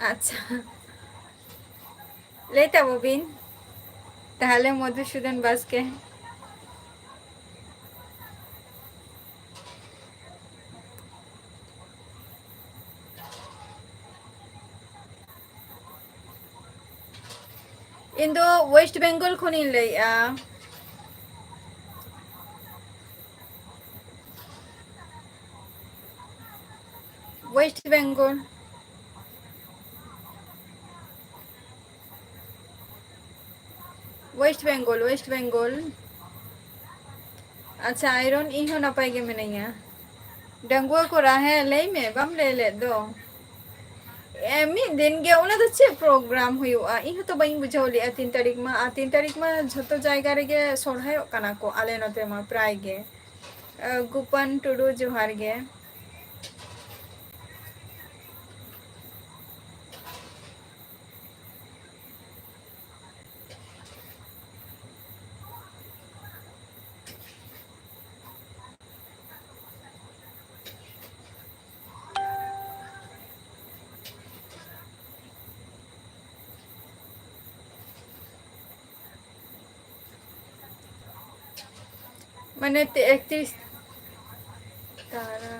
ᱟᱪᱪᱷᱟ, ᱞᱟᱹᱭ ᱛᱟᱵᱚ ᱵᱤᱱ ᱛᱟᱦᱞᱮ ᱢᱚᱫᱷᱩᱥᱩᱫᱚᱱ ᱵᱟᱥᱠᱮ᱾ ᱤᱧ ᱫᱚ West Bengal ᱠᱷᱚᱱᱤᱧ ᱞᱟᱹᱭᱮᱜᱼᱟ᱾ West Bengal. West Bengal, West Bengal. ᱟᱪᱪᱷᱟ, ᱟᱭᱨᱚᱱ, ᱤᱧ ᱦᱚᱸ ᱱᱟᱯᱟᱭ ᱜᱮ ᱢᱤᱱᱟᱹᱧᱟ᱾ ᱰᱟᱺᱜᱩᱣᱟᱹ ᱠᱚᱲᱟ, ᱦᱮᱸ, ᱞᱟᱹᱭ ᱢᱮ, ᱵᱟᱢ ᱞᱟᱹᱭ ᱞᱮᱫ ᱫᱚ᱾ ᱮ, ᱢᱤᱫ ᱫᱤᱱ ᱜᱮ, ᱚᱱᱟ ᱫᱚ ᱪᱮᱫ program ᱦᱩᱭᱩᱜᱼᱟ? ᱤᱧ ᱦᱚᱸᱛᱚ ᱵᱟᱹᱧ ᱵᱩᱡᱷᱟᱹᱣ ᱞᱮᱜᱼᱟ ᱛᱤᱱ ᱛᱟᱹᱨᱤᱠᱷ ᱢᱟ᱾ ᱟᱨ ᱛᱤᱱ ᱛᱟᱹᱨᱤᱠᱷ ᱢᱟ ᱡᱷᱚᱛᱚ ᱡᱟᱭᱜᱟ ᱨᱮᱜᱮ ᱥᱚᱨᱦᱟᱭᱚᱜ ᱠᱟᱱᱟ ᱠᱚ ᱟᱞᱮ ᱱᱚᱛᱮ ᱢᱟ ᱯᱨᱟᱭ ᱜᱮ᱾ ᱮ, ᱜᱩᱯᱟᱱ ᱴᱩᱰᱩ, ᱡᱚᱦᱟᱨ ᱜᱮ᱾ ᱢᱟᱱᱮ ᱛᱮ ᱮᱠᱛᱨᱤᱥ ᱛᱟᱨᱟ᱾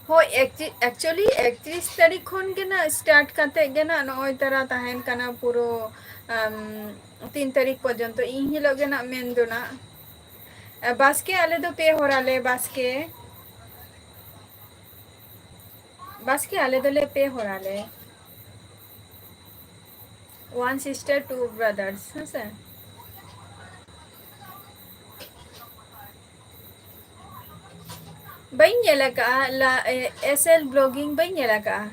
ᱦᱳᱭ, actually ᱮᱠᱛᱨᱤᱥ ᱛᱟᱹᱨᱤᱠᱷ ᱠᱷᱚᱱ ᱜᱮ ᱱᱟᱜ start ᱠᱟᱛᱮ ᱜᱮ ᱱᱟᱜ ᱱᱚᱜᱼᱚᱭ ᱛᱟᱨᱟ ᱛᱟᱦᱮᱱ ᱠᱟᱱᱟ ᱯᱩᱨᱟᱹ, ᱟᱢ, ᱛᱤᱱ ᱛᱟᱹᱨᱤᱠᱷ ᱯᱚᱨᱡᱚᱱᱛᱚ᱾ ᱤᱱ ᱦᱤᱞᱳᱜ ᱜᱮ ᱱᱟᱜ ᱢᱮᱱ ᱫᱚ ᱱᱟᱜ, ᱟ, ᱵᱟᱥᱠᱮ ᱟᱞᱮ ᱫᱚ ᱯᱮ ᱦᱚᱲᱟᱞᱮ, ᱵᱟᱥᱠᱮ᱾ ᱵᱟᱥᱠᱮ ᱟᱞᱮ ᱫᱚᱞᱮ ᱯᱮ ᱦᱚᱲᱟᱞᱮ᱾ One sister, two brothers, ᱦᱮᱸ ᱥᱮ? ᱵᱟᱹᱧ ᱧᱮᱞ ᱟᱠᱟᱫᱼᱟ, ᱞᱟ-, ᱮ, S L blogging ᱵᱟᱹᱧ ᱧᱮᱞ ᱟᱠᱟᱫᱼᱟ᱾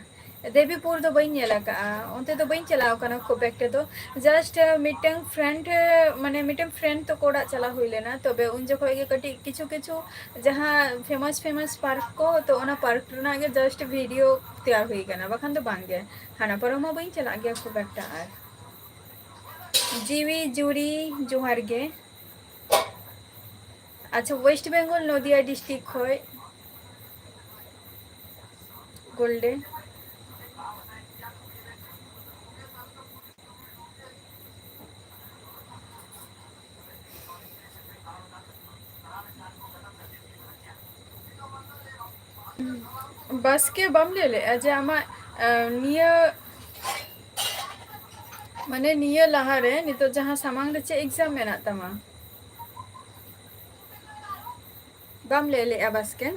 ᱫᱮᱵᱤᱯᱩᱨ ᱫᱚ ᱵᱟᱹᱧ ᱧᱮᱞ ᱟᱠᱟᱫᱼᱟ, ᱚᱱᱛᱮ ᱫᱚ ᱵᱟᱹᱧ ᱪᱟᱞᱟᱣ ᱟᱠᱟᱱᱟ ᱠᱷᱩᱵ ᱮᱠᱴᱟ ᱫᱚ᱾ Just, ᱮ, ᱢᱤᱫᱴᱟᱝ friend, ᱮ, ᱢᱟᱱᱮ ᱢᱤᱫᱴᱟᱝ friend ᱛᱟᱠᱚ ᱚᱲᱟᱜ ᱪᱟᱞᱟᱣ ᱦᱩᱭ ᱞᱮᱱᱟ, ᱛᱚᱵᱮ ᱩᱱ ᱡᱚᱠᱷᱚᱡ ᱜᱮ ᱠᱟᱹᱴᱤᱡ ᱠᱤᱪᱷᱩ ᱠᱤᱪᱷᱩ ᱡᱟᱦᱟᱸ famous famous park ᱠᱚ, ᱛᱚ ᱚᱱᱟ park ᱨᱮᱱᱟᱜ ᱜᱮ just video ᱛᱮᱭᱟᱨ ᱦᱩᱭ ᱟᱠᱟᱱᱟ, ᱵᱟᱠᱷᱟᱱ ᱫᱚ ᱵᱟᱝ ᱜᱮ᱾ ᱦᱟᱱᱟ ᱯᱟᱨᱚᱢ ᱢᱟ ᱵᱟᱹᱧ ᱪᱟᱞᱟᱜ ᱜᱮᱭᱟ ᱠᱷᱩᱵ ᱮᱠᱴᱟ᱾ ᱟᱨ ᱡᱤᱣᱤ ᱡᱩᱨᱤ, ᱡᱚᱦᱟᱨ ᱜᱮ᱾ ᱟᱪᱪᱷᱟ, West Bengal, ᱱᱚᱫᱤᱭᱟ district ᱠᱷᱚᱡ ᱜᱳᱞᱰᱮ᱾ ᱵᱟᱥᱠᱮ, ᱵᱟᱢ ᱞᱟᱹᱭ ᱞᱮᱫᱼᱟ ᱡᱮ ᱟᱢᱟᱜ, ᱮ, ᱱᱤᱭᱟᱹ, ᱢᱟᱱᱮ ᱱᱤᱭᱟᱹ ᱞᱟᱦᱟᱨᱮ ᱱᱤᱛᱚᱜ ᱡᱟᱦᱟᱸ ᱥᱟᱢᱟᱝ ᱨᱮ ᱪᱮᱫ exam ᱢᱮᱱᱟᱜ ᱛᱟᱢᱟ? ᱵᱟᱢ ᱞᱟᱹᱭ ᱞᱮᱫᱼᱟ ᱵᱟᱥᱠᱮ᱾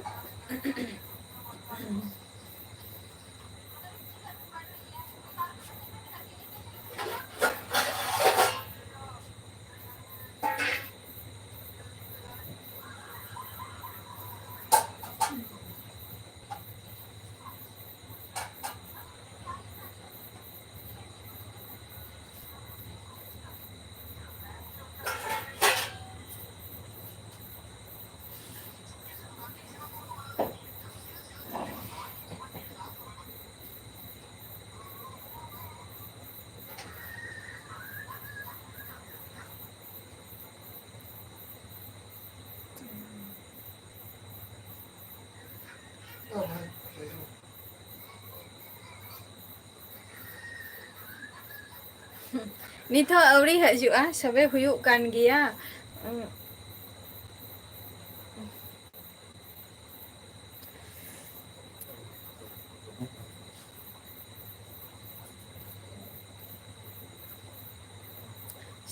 ᱱᱤᱛ ᱦᱚᱸ ᱟᱹᱣᱨᱤ ᱦᱤᱡᱩᱜᱼᱟ, ᱥᱚᱵᱮ ᱦᱩᱭᱩᱜ ᱠᱟᱱ ᱜᱮᱭᱟ᱾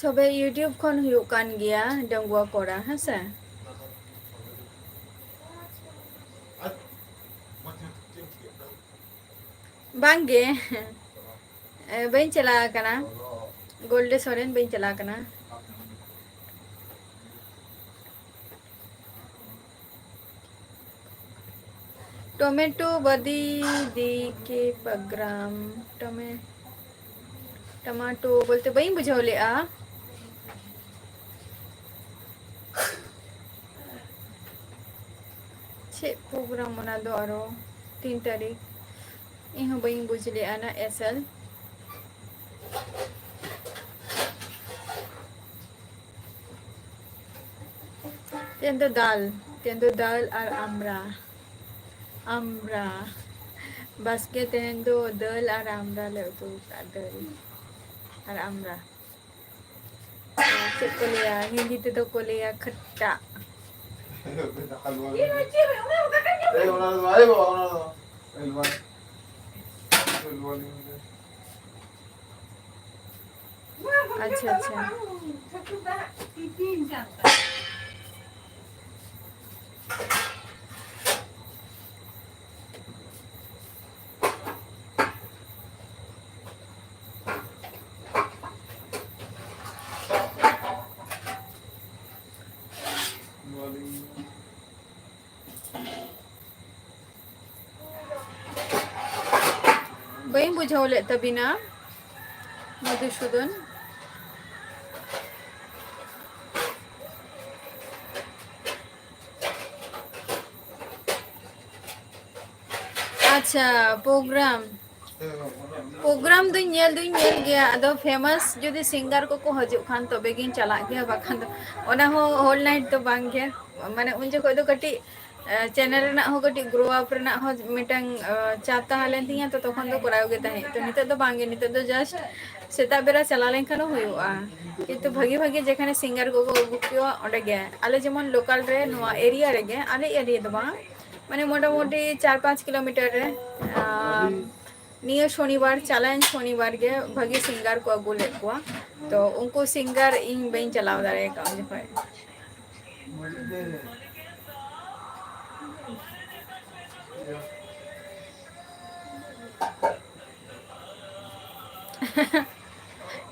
ᱥᱚᱵᱮ YouTube ᱠᱷᱚᱱ ᱦᱩᱭᱩᱜ ᱠᱟᱱ ᱜᱮᱭᱟ, ᱰᱟᱺᱜᱩᱣᱟᱹ ᱠᱚᱲᱟ, ᱦᱮᱸ ᱥᱮ? ᱵᱟᱝ ᱜᱮ᱾ ᱮ, ᱵᱟᱹᱧ ᱪᱟᱞᱟᱣ ᱟᱠᱟᱱᱟ᱾ ᱜᱳᱞᱰᱮ ᱥᱚᱨᱮᱱ, ᱵᱟᱹᱧ ᱪᱟᱞᱟᱣ ᱟᱠᱟᱱᱟ᱾ ᱴᱚᱢᱮᱴᱳ ᱵᱟᱫᱤ ᱫᱤ ᱠᱮ ᱯᱟᱜᱽᱨᱟᱢ᱾ ᱴᱚᱢᱮ-, ᱴᱚᱢᱟᱴᱳ ᱵᱚᱞᱛᱮ ᱵᱟᱹᱧ ᱵᱩᱡᱷᱟᱹᱣ ᱞᱮᱜᱼᱟ᱾ ᱪᱮᱫ ᱯᱨᱳᱜᱨᱟᱢ ᱚᱱᱟ ᱫᱚ ᱟᱨᱚ ᱛᱤᱱ ᱛᱟᱹᱨᱤᱠᱷ? ᱤᱧ ᱦᱚᱸ ᱵᱟᱹᱧ ᱵᱩᱡᱽ ᱞᱮᱜᱼᱟ ᱱᱟ ᱮᱥᱮᱞ᱾ ᱛᱮᱦᱮᱧ ᱫᱚ ᱫᱟᱞ, ᱛᱮᱦᱮᱧ ᱫᱚ ᱫᱟᱞ ᱟᱨ ᱟᱢᱲᱟ᱾ ᱟᱢᱲᱟ᱾ ᱵᱟᱥᱠᱮ ᱛᱮᱦᱮᱧ ᱫᱚ ᱫᱟᱹᱞ ᱟᱨ ᱟᱢᱲᱟ ᱞᱮ ᱩᱛᱩ ᱟᱠᱟᱫᱼᱟ, ᱫᱟᱹᱞ ᱟᱨ ᱟᱢᱲᱟ᱾ ᱪᱮᱫ ᱠᱚ ᱞᱟᱹᱭᱟ, ᱦᱤᱱᱫᱤ ᱛᱮᱫᱚ ᱠᱚ ᱞᱟᱹᱭᱟ ᱠᱷᱟᱴᱴᱟ᱾ ᱟᱪᱪᱷᱟ, ᱟᱪᱪᱷᱟ᱾ ᱵᱟᱹᱧ ᱵᱩᱡᱷᱟᱹᱣ ᱞᱮᱫ ᱛᱟᱵᱤᱱᱟ, ᱢᱚᱫᱷᱩᱥᱩᱫᱚᱱ᱾ ᱟᱪᱪᱷᱟ, ᱯᱨᱳᱜᱨᱟᱢ, ᱯᱨᱳᱜᱨᱟᱢ ᱫᱚᱧ ᱧᱮᱞ ᱫᱚᱧ ᱧᱮᱞ ᱜᱮᱭᱟ, ᱟᱫᱚ famous ᱡᱩᱫᱤ singer ᱠᱚᱠᱚ ᱦᱤᱡᱩᱜ ᱠᱷᱟᱱ ᱛᱚᱵᱮ ᱜᱤᱧ ᱪᱟᱞᱟᱜ ᱜᱮᱭᱟ, ᱵᱟᱠᱷᱟᱱ ᱫᱚ ᱚᱱᱟ ᱦᱚᱸ whole night ᱫᱚ ᱵᱟᱝ ᱜᱮ᱾ ᱢᱟᱱᱮ ᱩᱱ ᱡᱚᱠᱷᱚᱡ ᱫᱚ ᱠᱟᱹᱴᱤᱡ ᱪᱮᱱᱮᱞ ᱨᱮᱱᱟᱜ ᱦᱚᱸ ᱠᱟᱹᱴᱤᱡ ᱜᱨᱳ ᱟᱯ ᱨᱮᱱᱟᱜ ᱦᱚᱸ ᱢᱤᱫᱴᱟᱝ ᱪᱟᱯ ᱛᱟᱦᱮᱸ ᱞᱮᱱ ᱛᱤᱧᱟᱹ, ᱛᱚ ᱛᱚᱠᱷᱚᱱ ᱫᱚ ᱠᱚᱨᱟᱣ ᱜᱮ ᱛᱟᱦᱮᱸᱫ᱾ ᱛᱚ ᱱᱤᱛᱚᱜ ᱫᱚ ᱵᱟᱝ ᱜᱮ, ᱱᱤᱛᱚᱜ ᱫᱚ ᱡᱟᱥᱴ ᱥᱮᱛᱟᱜ ᱵᱮᱲᱟ ᱪᱟᱞᱟᱣ ᱞᱮᱱᱠᱷᱟᱱ ᱦᱚᱸ ᱦᱩᱭᱩᱜᱼᱟ᱾ ᱠᱤᱱᱛᱩ ᱵᱷᱟᱜᱤ ᱵᱷᱟᱜᱤ ᱡᱮᱠᱷᱟᱱᱮ ᱥᱤᱝᱜᱟᱨ ᱠᱚᱠᱚ ᱟᱹᱜᱩ ᱠᱚᱣᱟ ᱚᱸᱰᱮ ᱜᱮ, ᱟᱞᱮ ᱡᱮᱢᱚᱱ ᱞᱳᱠᱟᱞ ᱨᱮ ᱱᱚᱣᱟ ᱮᱨᱤᱭᱟ ᱨᱮᱜᱮ, ᱟᱞᱮ ᱮᱨᱤᱭᱟ ᱫᱚ ᱵᱟᱝ, ᱢᱟᱱᱮ ᱢᱚᱴᱟᱢᱩᱴᱤ ᱪᱟᱨ ᱯᱟᱸᱪ ᱠᱤᱞᱳᱢᱤᱴᱟᱨ ᱨᱮ, ᱟᱨ ᱱᱤᱭᱟᱹ ᱥᱚᱱᱤᱵᱟᱨ, ᱪᱟᱞᱟᱣᱮᱱ ᱥᱚᱱᱤᱵᱟᱨ ᱜᱮ ᱵᱷᱟᱹᱜᱤ ᱥᱤᱝᱜᱟᱨ ᱠᱚ ᱟᱹᱜᱩ ᱞᱮᱫ ᱠᱚᱣᱟ᱾ ᱛᱚ ᱩᱱᱠᱩ ᱥᱤᱝᱜᱟᱨ ᱤᱧ ᱵᱟᱹᱧ ᱪᱟᱞᱟᱣ ᱫᱟᱲᱮ ᱟᱠᱟᱫ ᱩᱱ ᱡᱚᱠᱷᱚᱱ᱾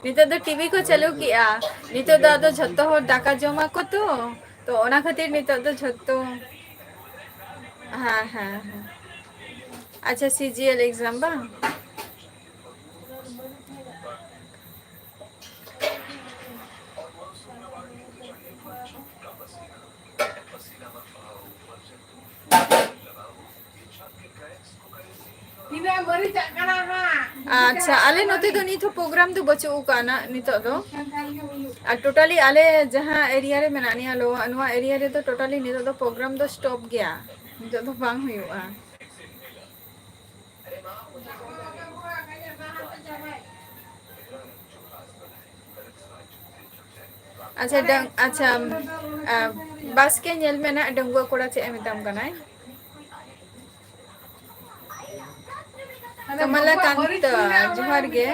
ᱱᱤᱛᱚᱜ ᱫᱚ ᱴᱤᱵᱷᱤ ᱠᱚ ᱪᱟᱹᱞᱩ ᱠᱮᱜᱼᱟ᱾ ᱱᱤᱛᱚᱜ ᱫᱚ ᱟᱫᱚ ᱡᱷᱚᱛᱚ ᱦᱚᱲ ᱫᱟᱠᱟ ᱡᱚᱢᱟ ᱠᱚ ᱛᱚ, ᱛᱚ ᱚᱱᱟ ᱠᱷᱟᱹᱛᱤᱨ ᱱᱤᱛᱚᱜ ᱫᱚ ᱡᱷᱚᱛᱚ, ᱦᱮᱸ, ᱦᱮᱸ, ᱦᱮᱸ᱾ ᱟᱪᱪᱷᱟ, ᱥᱤᱡᱤᱮᱞ ᱮᱠᱡᱟᱢ ᱵᱟᱝ? ᱛᱤᱱᱟᱹᱜ ᱢᱟᱹᱨᱤᱪᱟᱜ ᱠᱟᱱᱟ ᱦᱟᱸᱜ? ᱟᱪᱪᱷᱟ, ᱟᱞᱮ ᱱᱚᱛᱮ ᱫᱚ ᱱᱤᱛ ᱦᱚᱸ ᱯᱨᱳᱜᱨᱟᱢ ᱫᱚ ᱵᱟᱹᱪᱩᱜ ᱟᱠᱟᱜᱼᱟ ᱱᱟᱜ ᱱᱤᱛᱚᱜ ᱫᱚ᱾ ᱟᱨ ᱴᱳᱴᱟᱞᱤ ᱟᱞᱮ ᱡᱟᱦᱟᱸ ᱮᱨᱤᱭᱟ ᱨᱮ ᱢᱮᱱᱟᱜ ᱞᱮᱭᱟ, ᱱᱚᱣᱟ, ᱱᱚᱣᱟ ᱮᱨᱤᱭᱟ ᱨᱮᱫᱚ ᱴᱳᱴᱟᱞᱤ ᱱᱤᱛᱚᱜ ᱫᱚ ᱯᱨᱳᱜᱨᱟᱢ ᱫᱚ ᱥᱴᱚᱯ ᱜᱮᱭᱟ, ᱱᱤᱛᱚᱜ ᱫᱚ ᱵᱟᱝ ᱦᱩᱭᱩᱜᱼᱟ᱾ ᱟᱪᱪᱷᱟ, ᱰᱟᱝ-, ᱟᱪᱪᱷᱟ, ᱟᱢ, ᱟ, ᱵᱟᱥᱠᱮ ᱧᱮᱞ ᱢᱮ ᱱᱟᱜ, ᱰᱟᱺᱜᱩᱣᱟᱹ ᱠᱚᱲᱟ ᱪᱮᱫ ᱮ ᱢᱮᱛᱟᱢ ᱠᱟᱱᱟᱭ? ᱠᱟᱢᱟᱞᱟ ᱠᱟᱱᱛ, ᱡᱚᱦᱟᱨ ᱜᱮ᱾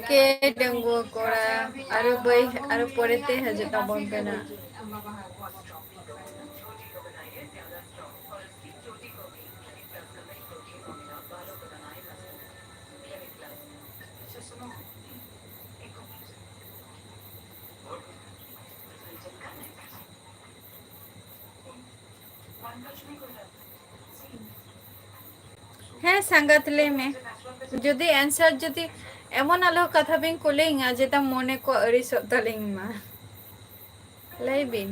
ᱠᱮ ᱰᱟᱺᱜᱩᱣᱟᱹ ᱠᱚᱲᱟ, ᱟᱨᱚ ᱵᱟᱹᱭ-, ᱟᱨᱚ ᱯᱚᱨᱮᱛᱮ ᱦᱤᱡᱩᱜ ᱛᱟᱵᱚᱱ ᱯᱮ ᱱᱟᱜ᱾ ᱦᱮᱸ ᱥᱟᱸᱜᱟᱛ, ᱞᱟᱹᱭ ᱢᱮ᱾ ᱡᱩᱫᱤ answer, ᱡᱩᱫᱤ ᱮᱢᱚᱱ ᱟᱞᱚ ᱠᱟᱛᱷᱟ ᱵᱤᱱ ᱠᱩᱞᱤᱧᱟ ᱡᱮᱴᱟ ᱢᱚᱱᱮ ᱠᱚ ᱟᱹᱲᱤᱥᱚᱜ ᱛᱟᱹᱞᱤᱧ ᱢᱟ᱾ ᱞᱟᱹᱭ ᱵᱤᱱ᱾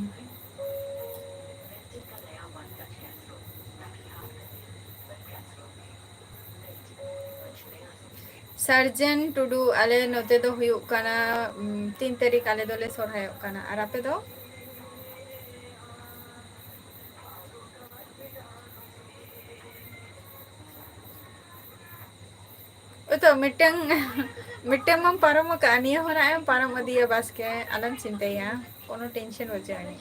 ᱥᱟᱨᱡᱮᱱ ᱴᱩᱰᱩ, ᱟᱞᱮ ᱱᱚᱛᱮ ᱫᱚ ᱦᱩᱭᱩᱜ ᱠᱟᱱᱟ, ᱩᱢ, ᱛᱤᱱ ᱛᱟᱹᱨᱤᱠᱷ ᱟᱞᱮ ᱫᱚᱞᱮ ᱥᱚᱨᱦᱟᱭᱚᱜ ᱠᱟᱱᱟ᱾ ᱟᱨ ᱟᱯᱮ ᱫᱚ? ᱳᱭ ᱛᱚ ᱢᱤᱫᱴᱟᱝ, ᱢᱤᱫᱴᱟᱝ ᱢᱟᱢ ᱯᱟᱨᱚᱢ ᱟᱠᱟᱫᱼᱟ, ᱱᱤᱭᱟᱹ ᱦᱚᱸ ᱱᱟᱜ ᱮᱢ ᱯᱟᱨᱚᱢ ᱤᱫᱤᱭᱟ, ᱵᱟᱥᱠᱮ, ᱟᱞᱚᱢ ᱪᱤᱱᱛᱟᱹᱭᱟ, ᱠᱳᱱᱳ tension ᱵᱟᱹᱪᱩᱜ ᱟᱹᱱᱤᱡ᱾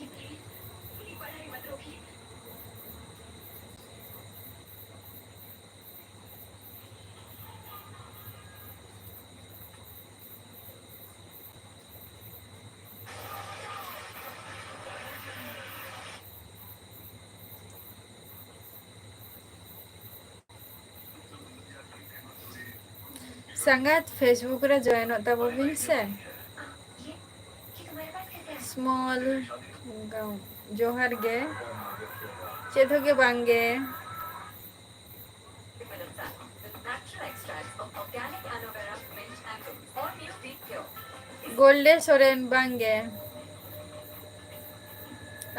ᱥᱟᱸᱜᱟᱛ, Facebook ᱨᱮ joinᱚᱜ ᱛᱟᱵᱚ ᱵᱤᱱ ᱥᱮ᱾ Small, ᱡᱚᱦᱟᱨ ᱜᱮ᱾ ᱪᱮᱫ ᱦᱚᱸ ᱜᱮ ᱵᱟᱝ ᱜᱮ᱾ ᱜᱳᱞᱰᱮ ᱥᱚᱨᱮᱱ, ᱵᱟᱝ ᱜᱮ᱾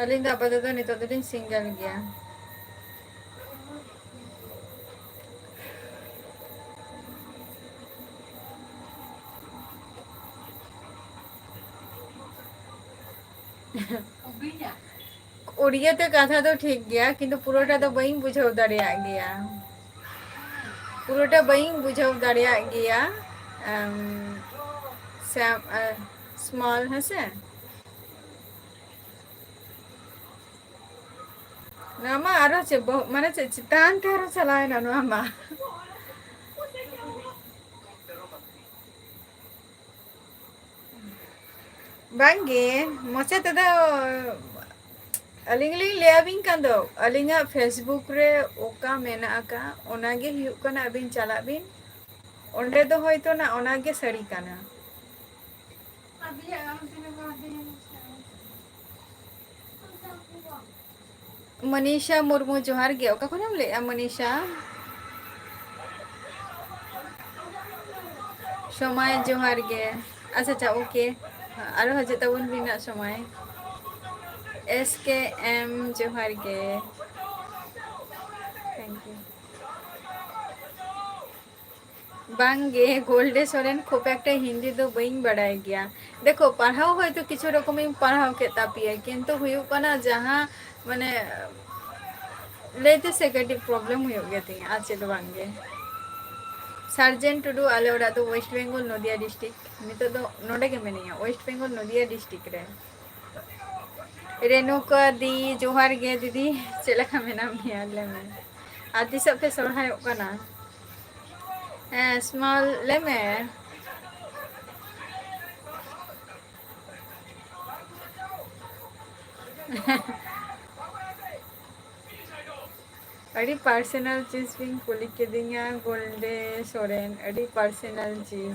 ᱟᱹᱞᱤᱧ ᱫᱚ ᱟᱯᱟᱛᱚᱛᱚ ᱱᱤᱛᱚᱜ ᱫᱚᱞᱤᱧ single ᱜᱮᱭᱟ᱾ ᱩᱲᱤᱭᱟᱹ ᱛᱮ ᱠᱟᱛᱷᱟ ᱫᱚ ᱴᱷᱤᱠ ᱜᱮᱭᱟ, ᱠᱤᱱᱛᱩ ᱯᱩᱨᱟᱹᱴᱟ ᱫᱚ ᱵᱟᱹᱧ ᱵᱩᱡᱷᱟᱹᱣ ᱫᱟᱲᱮᱭᱟᱜ ᱜᱮᱭᱟ᱾ ᱯᱩᱨᱟᱹᱴᱟ ᱵᱟᱹᱧ ᱵᱩᱡᱷᱟᱹᱣ ᱫᱟᱲᱮᱭᱟᱜ ᱜᱮᱭᱟ᱾ ᱮᱢ, ᱥᱮ, ᱮ, small ᱦᱮᱸᱥᱮ? ᱱᱚᱣᱟ ᱢᱟ ᱟᱨᱚ ᱪᱮᱫ ᱵᱚᱦᱚᱜ, ᱢᱟᱱᱮ ᱪᱮᱫ ᱪᱮᱛᱟᱱ ᱛᱮ ᱟᱨᱚ ᱪᱟᱞᱟᱣᱮᱱᱟ ᱱᱚᱣᱟ ᱢᱟ᱾ ᱵᱟᱝᱜᱮ, ᱢᱚᱪᱟ ᱛᱮᱫᱚ ᱟᱹᱞᱤᱧ ᱞᱤᱧ ᱞᱟᱹᱭ ᱟᱹᱵᱤᱱ ᱠᱟᱱ ᱫᱚ, ᱟᱹᱞᱤᱧᱟᱜ Facebook ᱨᱮ ᱚᱠᱟ ᱢᱮᱱᱟᱜ ᱟᱠᱟᱫ, ᱚᱱᱟᱜᱮ ᱦᱩᱭᱩᱜ ᱠᱟᱱᱟ, ᱟᱹᱵᱤᱱ ᱪᱟᱞᱟᱜ ᱵᱤᱱ, ᱚᱸᱰᱮ ᱫᱚ ᱦᱚᱭᱛᱳ ᱱᱟ ᱚᱱᱟᱜᱮ ᱥᱟᱹᱨᱤ ᱠᱟᱱᱟ᱾ ᱢᱚᱱᱤᱥᱟ ᱢᱩᱨᱢᱩ, ᱡᱚᱦᱟᱨ ᱜᱮ᱾ ᱚᱠᱟ ᱠᱷᱚᱱᱮᱢ ᱞᱟᱹᱭᱮᱜᱼᱟ, ᱢᱚᱱᱤᱥᱟ? ᱥᱚᱢᱟᱭ, ᱡᱚᱦᱟᱨ ᱜᱮ᱾ ᱟᱪᱪᱷᱟ, ᱟᱪᱪᱷᱟ, OK᱾ ᱟᱨᱚ ᱦᱤᱡᱩᱜ ᱛᱟᱵᱚᱱ ᱵᱤᱱ ᱱᱟᱜ ᱥᱚᱢᱟᱭ᱾ SKM, ᱡᱚᱦᱟᱨ ᱜᱮ᱾ Thank you᱾ ᱵᱟᱝᱜᱮ, ᱜᱳᱞᱰᱮ ᱥᱚᱨᱮᱱ ᱠᱷᱩᱵ ᱮᱠᱴᱟ ᱦᱤᱱᱫᱤ ᱫᱚ ᱵᱟᱹᱧ ᱵᱟᱲᱟᱭ ᱜᱮᱭᱟ᱾ ᱫᱮᱠᱷᱚ, ᱯᱟᱲᱦᱟᱣ ᱦᱚᱭᱛᱳ ᱠᱤᱪᱷᱩ ᱨᱚᱠᱚᱢᱤᱧ ᱯᱟᱲᱦᱟᱣ ᱠᱮᱫ ᱛᱟᱯᱮᱭᱟ, ᱠᱤᱱᱛᱩ ᱦᱩᱭᱩᱜ ᱠᱟᱱᱟ ᱡᱟᱦᱟᱸ, ᱢᱟᱱᱮ, ᱞᱟᱹᱭᱛᱮ ᱥᱮ ᱠᱟᱹᱴᱤᱡ problem ᱦᱩᱭᱩᱜ ᱜᱮᱛᱤᱧᱟ, ᱟᱨ ᱪᱮᱫ ᱫᱚ ᱵᱟᱝᱜᱮ᱾ ᱥᱟᱨᱡᱮᱱ ᱴᱩᱰᱩ, ᱟᱞᱮ ᱚᱲᱟᱜ ᱫᱚ West Bengal, ᱱᱚᱫᱤᱭᱟ district᱾ ᱱᱤᱛᱚᱜ ᱫᱚ ᱱᱚᱰᱮ ᱜᱮ ᱢᱤᱱᱟᱹᱧᱟ, West Bengal, ᱱᱚᱫᱤᱭᱟ district ᱨᱮ᱾ ᱨᱮᱱᱩᱠᱟ ᱫᱤ, ᱡᱚᱦᱟᱨ ᱜᱮ ᱫᱤᱫᱤ, ᱪᱮᱫ ᱞᱮᱠᱟ ᱢᱮᱱᱟᱜ ᱢᱮᱭᱟ? ᱞᱟᱹᱭ ᱢᱮ, ᱟᱨ ᱛᱤᱥᱚᱜ ᱯᱮ ᱥᱚᱨᱦᱟᱭᱚᱜ ᱠᱟᱱᱟ? ᱦᱮᱸ, ᱥᱢᱚᱞ, ᱞᱟᱹᱭ ᱢᱮ᱾ ᱟᱹᱰᱤ personal ᱪᱤᱡᱽ ᱵᱤᱱ ᱠᱩᱞᱤ ᱠᱤᱫᱤᱧᱟ, ᱜᱳᱞᱰᱮ ᱥᱚᱨᱮᱱ, ᱟᱹᱰᱤ personal ᱪᱤᱡᱽ᱾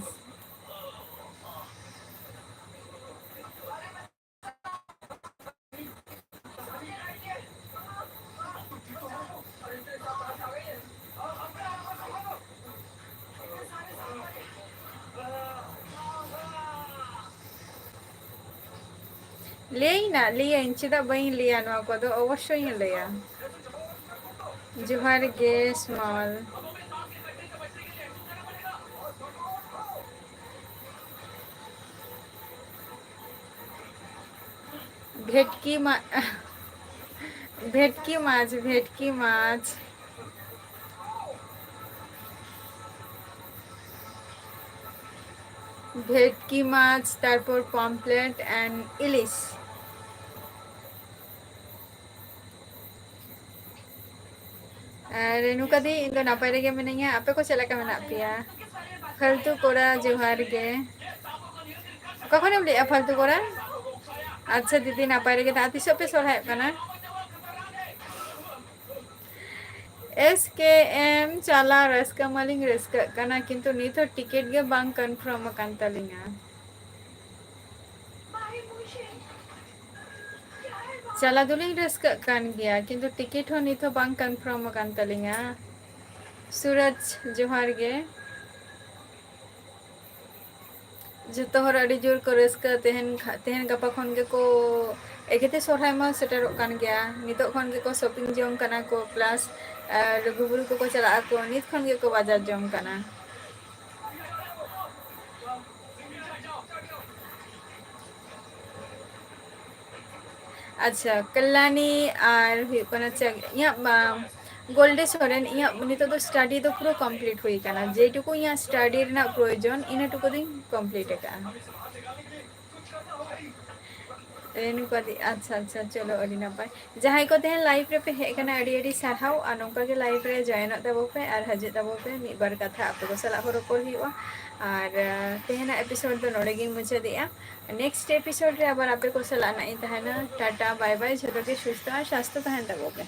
ᱞᱟᱹᱭᱟᱹᱧ ᱱᱟ, ᱞᱟᱹᱭᱟᱹᱧ, ᱪᱮᱫᱟᱜ ᱵᱟᱹᱧ ᱞᱟᱹᱭᱟ? ᱱᱚᱣᱟ ᱠᱚᱫᱚ ᱚᱵᱚᱥᱥᱳᱭᱤᱧ ᱞᱟᱹᱭᱟ᱾ ᱡᱚᱦᱟᱨ ᱜᱮ ᱥᱢᱚᱞ᱾ ᱵᱷᱮᱴᱠᱤ ᱢᱟ-, ᱵᱷᱮᱴᱠᱤ ᱢᱟᱪᱷ, ᱵᱷᱮᱴᱠᱤ ᱢᱟᱪᱷ᱾ ᱵᱷᱮᱴᱠᱤ ᱢᱟᱪᱷ, ᱛᱟᱨᱯᱚᱨ ᱯᱚᱢᱯᱞᱮᱴ and ᱤᱞᱤᱥ᱾ ᱟᱨ ᱨᱮᱱᱩᱠᱟ ᱫᱤ, ᱤᱧ ᱫᱚ ᱱᱟᱯᱟᱭ ᱨᱮᱜᱮ ᱢᱤᱱᱟᱹᱧᱟ᱾ ᱟᱯᱮ ᱠᱚ ᱪᱮᱫ ᱞᱮᱠᱟ ᱢᱮᱱᱟᱜ ᱯᱮᱭᱟ? ᱯᱷᱟᱞᱛᱩ ᱠᱚᱲᱟ, ᱡᱚᱦᱟᱨ ᱜᱮ᱾ ᱚᱠᱟ ᱠᱷᱚᱱᱮᱢ ᱞᱟᱹᱭᱮᱜᱼᱟ ᱯᱷᱟᱞᱛᱩ ᱠᱚᱨᱟ? ᱟᱪᱪᱷᱟ ᱫᱤᱫᱤ, ᱱᱟᱯᱟᱭ ᱨᱮᱜᱮ ᱛᱟᱦᱮᱸ᱾ ᱛᱤᱥᱚᱜ ᱯᱮ ᱥᱚᱨᱦᱟᱭᱚᱜ ᱠᱟᱱᱟ? S K M ᱪᱟᱞᱟ ᱨᱟᱹᱥᱠᱟᱹ ᱢᱟᱞᱤᱧ ᱨᱟᱹᱥᱠᱟᱹᱜ ᱠᱟᱱᱟ, ᱠᱤᱱᱛᱩ ᱱᱤᱛ ᱦᱚᱸ ᱴᱤᱠᱤᱴ ᱜᱮ ᱵᱟᱝ ᱠᱚᱱᱯᱷᱟᱨᱢ ᱟᱠᱟᱱ ᱛᱟᱹᱞᱤᱧᱟ᱾ ᱪᱟᱞᱟ ᱫᱚᱞᱤᱧ ᱨᱟᱹᱥᱠᱟᱹᱜ ᱠᱟᱱ ᱜᱮᱭᱟ, ᱠᱤᱱᱛᱩ ᱴᱤᱠᱤᱴ ᱦᱚᱸ ᱱᱤᱛ ᱦᱚᱸ ᱵᱟᱝ ᱠᱚᱱᱯᱷᱟᱨᱢ ᱟᱠᱟᱱ ᱛᱟᱹᱞᱤᱧᱟ᱾ ᱥᱩᱨᱚᱡᱽ, ᱡᱚᱦᱟᱨ ᱜᱮ᱾ ᱡᱚᱛᱚ ᱦᱚᱲ ᱟᱹᱰᱤ ᱡᱳᱨ ᱠᱚ ᱨᱟᱹᱥᱠᱟᱹ, ᱛᱮᱦᱮᱧ ᱠᱷᱟ-, ᱛᱮᱦᱮᱧ ᱜᱟᱯᱟ ᱠᱷᱚᱱ ᱜᱮᱠᱚ, ᱮᱠᱮᱛᱮ ᱥᱚᱨᱦᱟᱭ ᱢᱟ ᱥᱮᱴᱮᱨᱚᱜ ᱠᱟᱱ ᱜᱮᱭᱟ, ᱱᱤᱛᱚᱜ ᱠᱷᱚᱱ ᱜᱮᱠᱚ ᱥᱚᱯᱤᱝ ᱡᱚᱝ ᱠᱟᱱᱟ ᱠᱚ, ᱯᱞᱟᱥ, ᱟᱨ ᱞᱩᱜᱩᱵᱩᱨᱩ ᱠᱚᱠᱚ ᱪᱟᱞᱟᱜ ᱟᱠᱚ, ᱱᱤᱛ ᱠᱷᱚᱱ ᱜᱮᱠᱚ ᱵᱟᱡᱟᱨ ᱡᱚᱝ ᱠᱟᱱᱟ᱾ ᱟᱪᱪᱷᱟ, ᱠᱟᱞᱞᱟᱱᱤ ᱟᱨ ᱦᱩᱭᱩᱜ ᱠᱟᱱᱟ ᱪᱮᱫ, ᱤᱧᱟᱹᱜ, ᱟᱢ, ᱜᱳᱞᱰᱮ ᱥᱚᱨᱮᱱ, ᱤᱧᱟᱹᱜ ᱱᱤᱛᱚᱜ ᱫᱚ ᱥᱴᱟᱰᱤ ᱫᱚ ᱯᱩᱨᱟᱹ ᱠᱚᱢᱯᱞᱤᱴ ᱦᱩᱭ ᱟᱠᱟᱱᱟ᱾ ᱡᱮᱴᱩᱠᱩ ᱤᱧᱟᱹᱜ ᱥᱴᱟᱰᱤ ᱨᱮᱱᱟᱜ ᱯᱨᱚᱭᱳᱡᱚᱱ, ᱤᱱᱟᱹᱴᱩᱠᱩ ᱫᱚᱧ ᱠᱚᱢᱯᱞᱤᱴ ᱟᱠᱟᱫᱼᱟ᱾ ᱨᱮᱱᱩᱠᱟ ᱫᱤ, ᱟᱪᱪᱷᱟ, ᱟᱪᱪᱷᱟ, ᱪᱚᱞᱚ, ᱟᱹᱰᱤ ᱱᱟᱯᱟᱭ᱾ ᱡᱟᱦᱟᱸᱭ ᱠᱚ ᱛᱮᱦᱮᱧ ᱞᱟᱭᱤᱵᱷ ᱨᱮᱯᱮ ᱦᱮᱡ ᱟᱠᱟᱱᱟ, ᱟᱹᱰᱤ ᱟᱹᱰᱤ ᱥᱟᱨᱦᱟᱣ᱾ ᱟᱨ ᱱᱚᱝᱠᱟ ᱜᱮ ᱞᱟᱭᱤᱵᱷ ᱨᱮ ᱡᱚᱭᱮᱱᱚᱜ ᱛᱟᱵᱚ ᱯᱮ ᱟᱨ ᱦᱤᱡᱩᱜ ᱛᱟᱵᱚ ᱯᱮ, ᱢᱤᱫ ᱵᱟᱨ ᱠᱟᱛᱷᱟ ᱟᱯᱮ ᱠᱚ ᱥᱟᱞᱟᱜ ᱦᱚᱸ ᱨᱚᱯᱚᱲ ᱦᱩᱭᱩᱜᱼᱟ᱾ ᱟᱨ, ᱟᱸ, ᱛᱮᱦᱮᱧᱟᱜ ᱮᱯᱤᱥᱳᱰ ᱫᱚ ᱱᱚᱰᱮ ᱜᱤᱧ ᱢᱩᱪᱟᱹᱫᱮᱜᱼᱟ᱾ ᱱᱮᱠᱥᱴ ᱮᱯᱤᱥᱳᱰ ᱨᱮ ᱟᱵᱟᱨ ᱟᱯᱮ ᱠᱚ ᱥᱟᱞᱟᱜ ᱱᱟᱜ ᱤᱧ ᱛᱟᱦᱮᱱᱟ᱾ ᱴᱟᱴᱟ, ᱵᱟᱭ ᱵᱟᱭ, ᱡᱷᱚᱛᱚ ᱜᱮ ᱥᱩᱥᱛᱷᱚ ᱟᱨ ᱥᱟᱥᱛᱷᱚ ᱛᱟᱦᱮᱱ ᱛᱟᱵᱚ ᱯᱮ᱾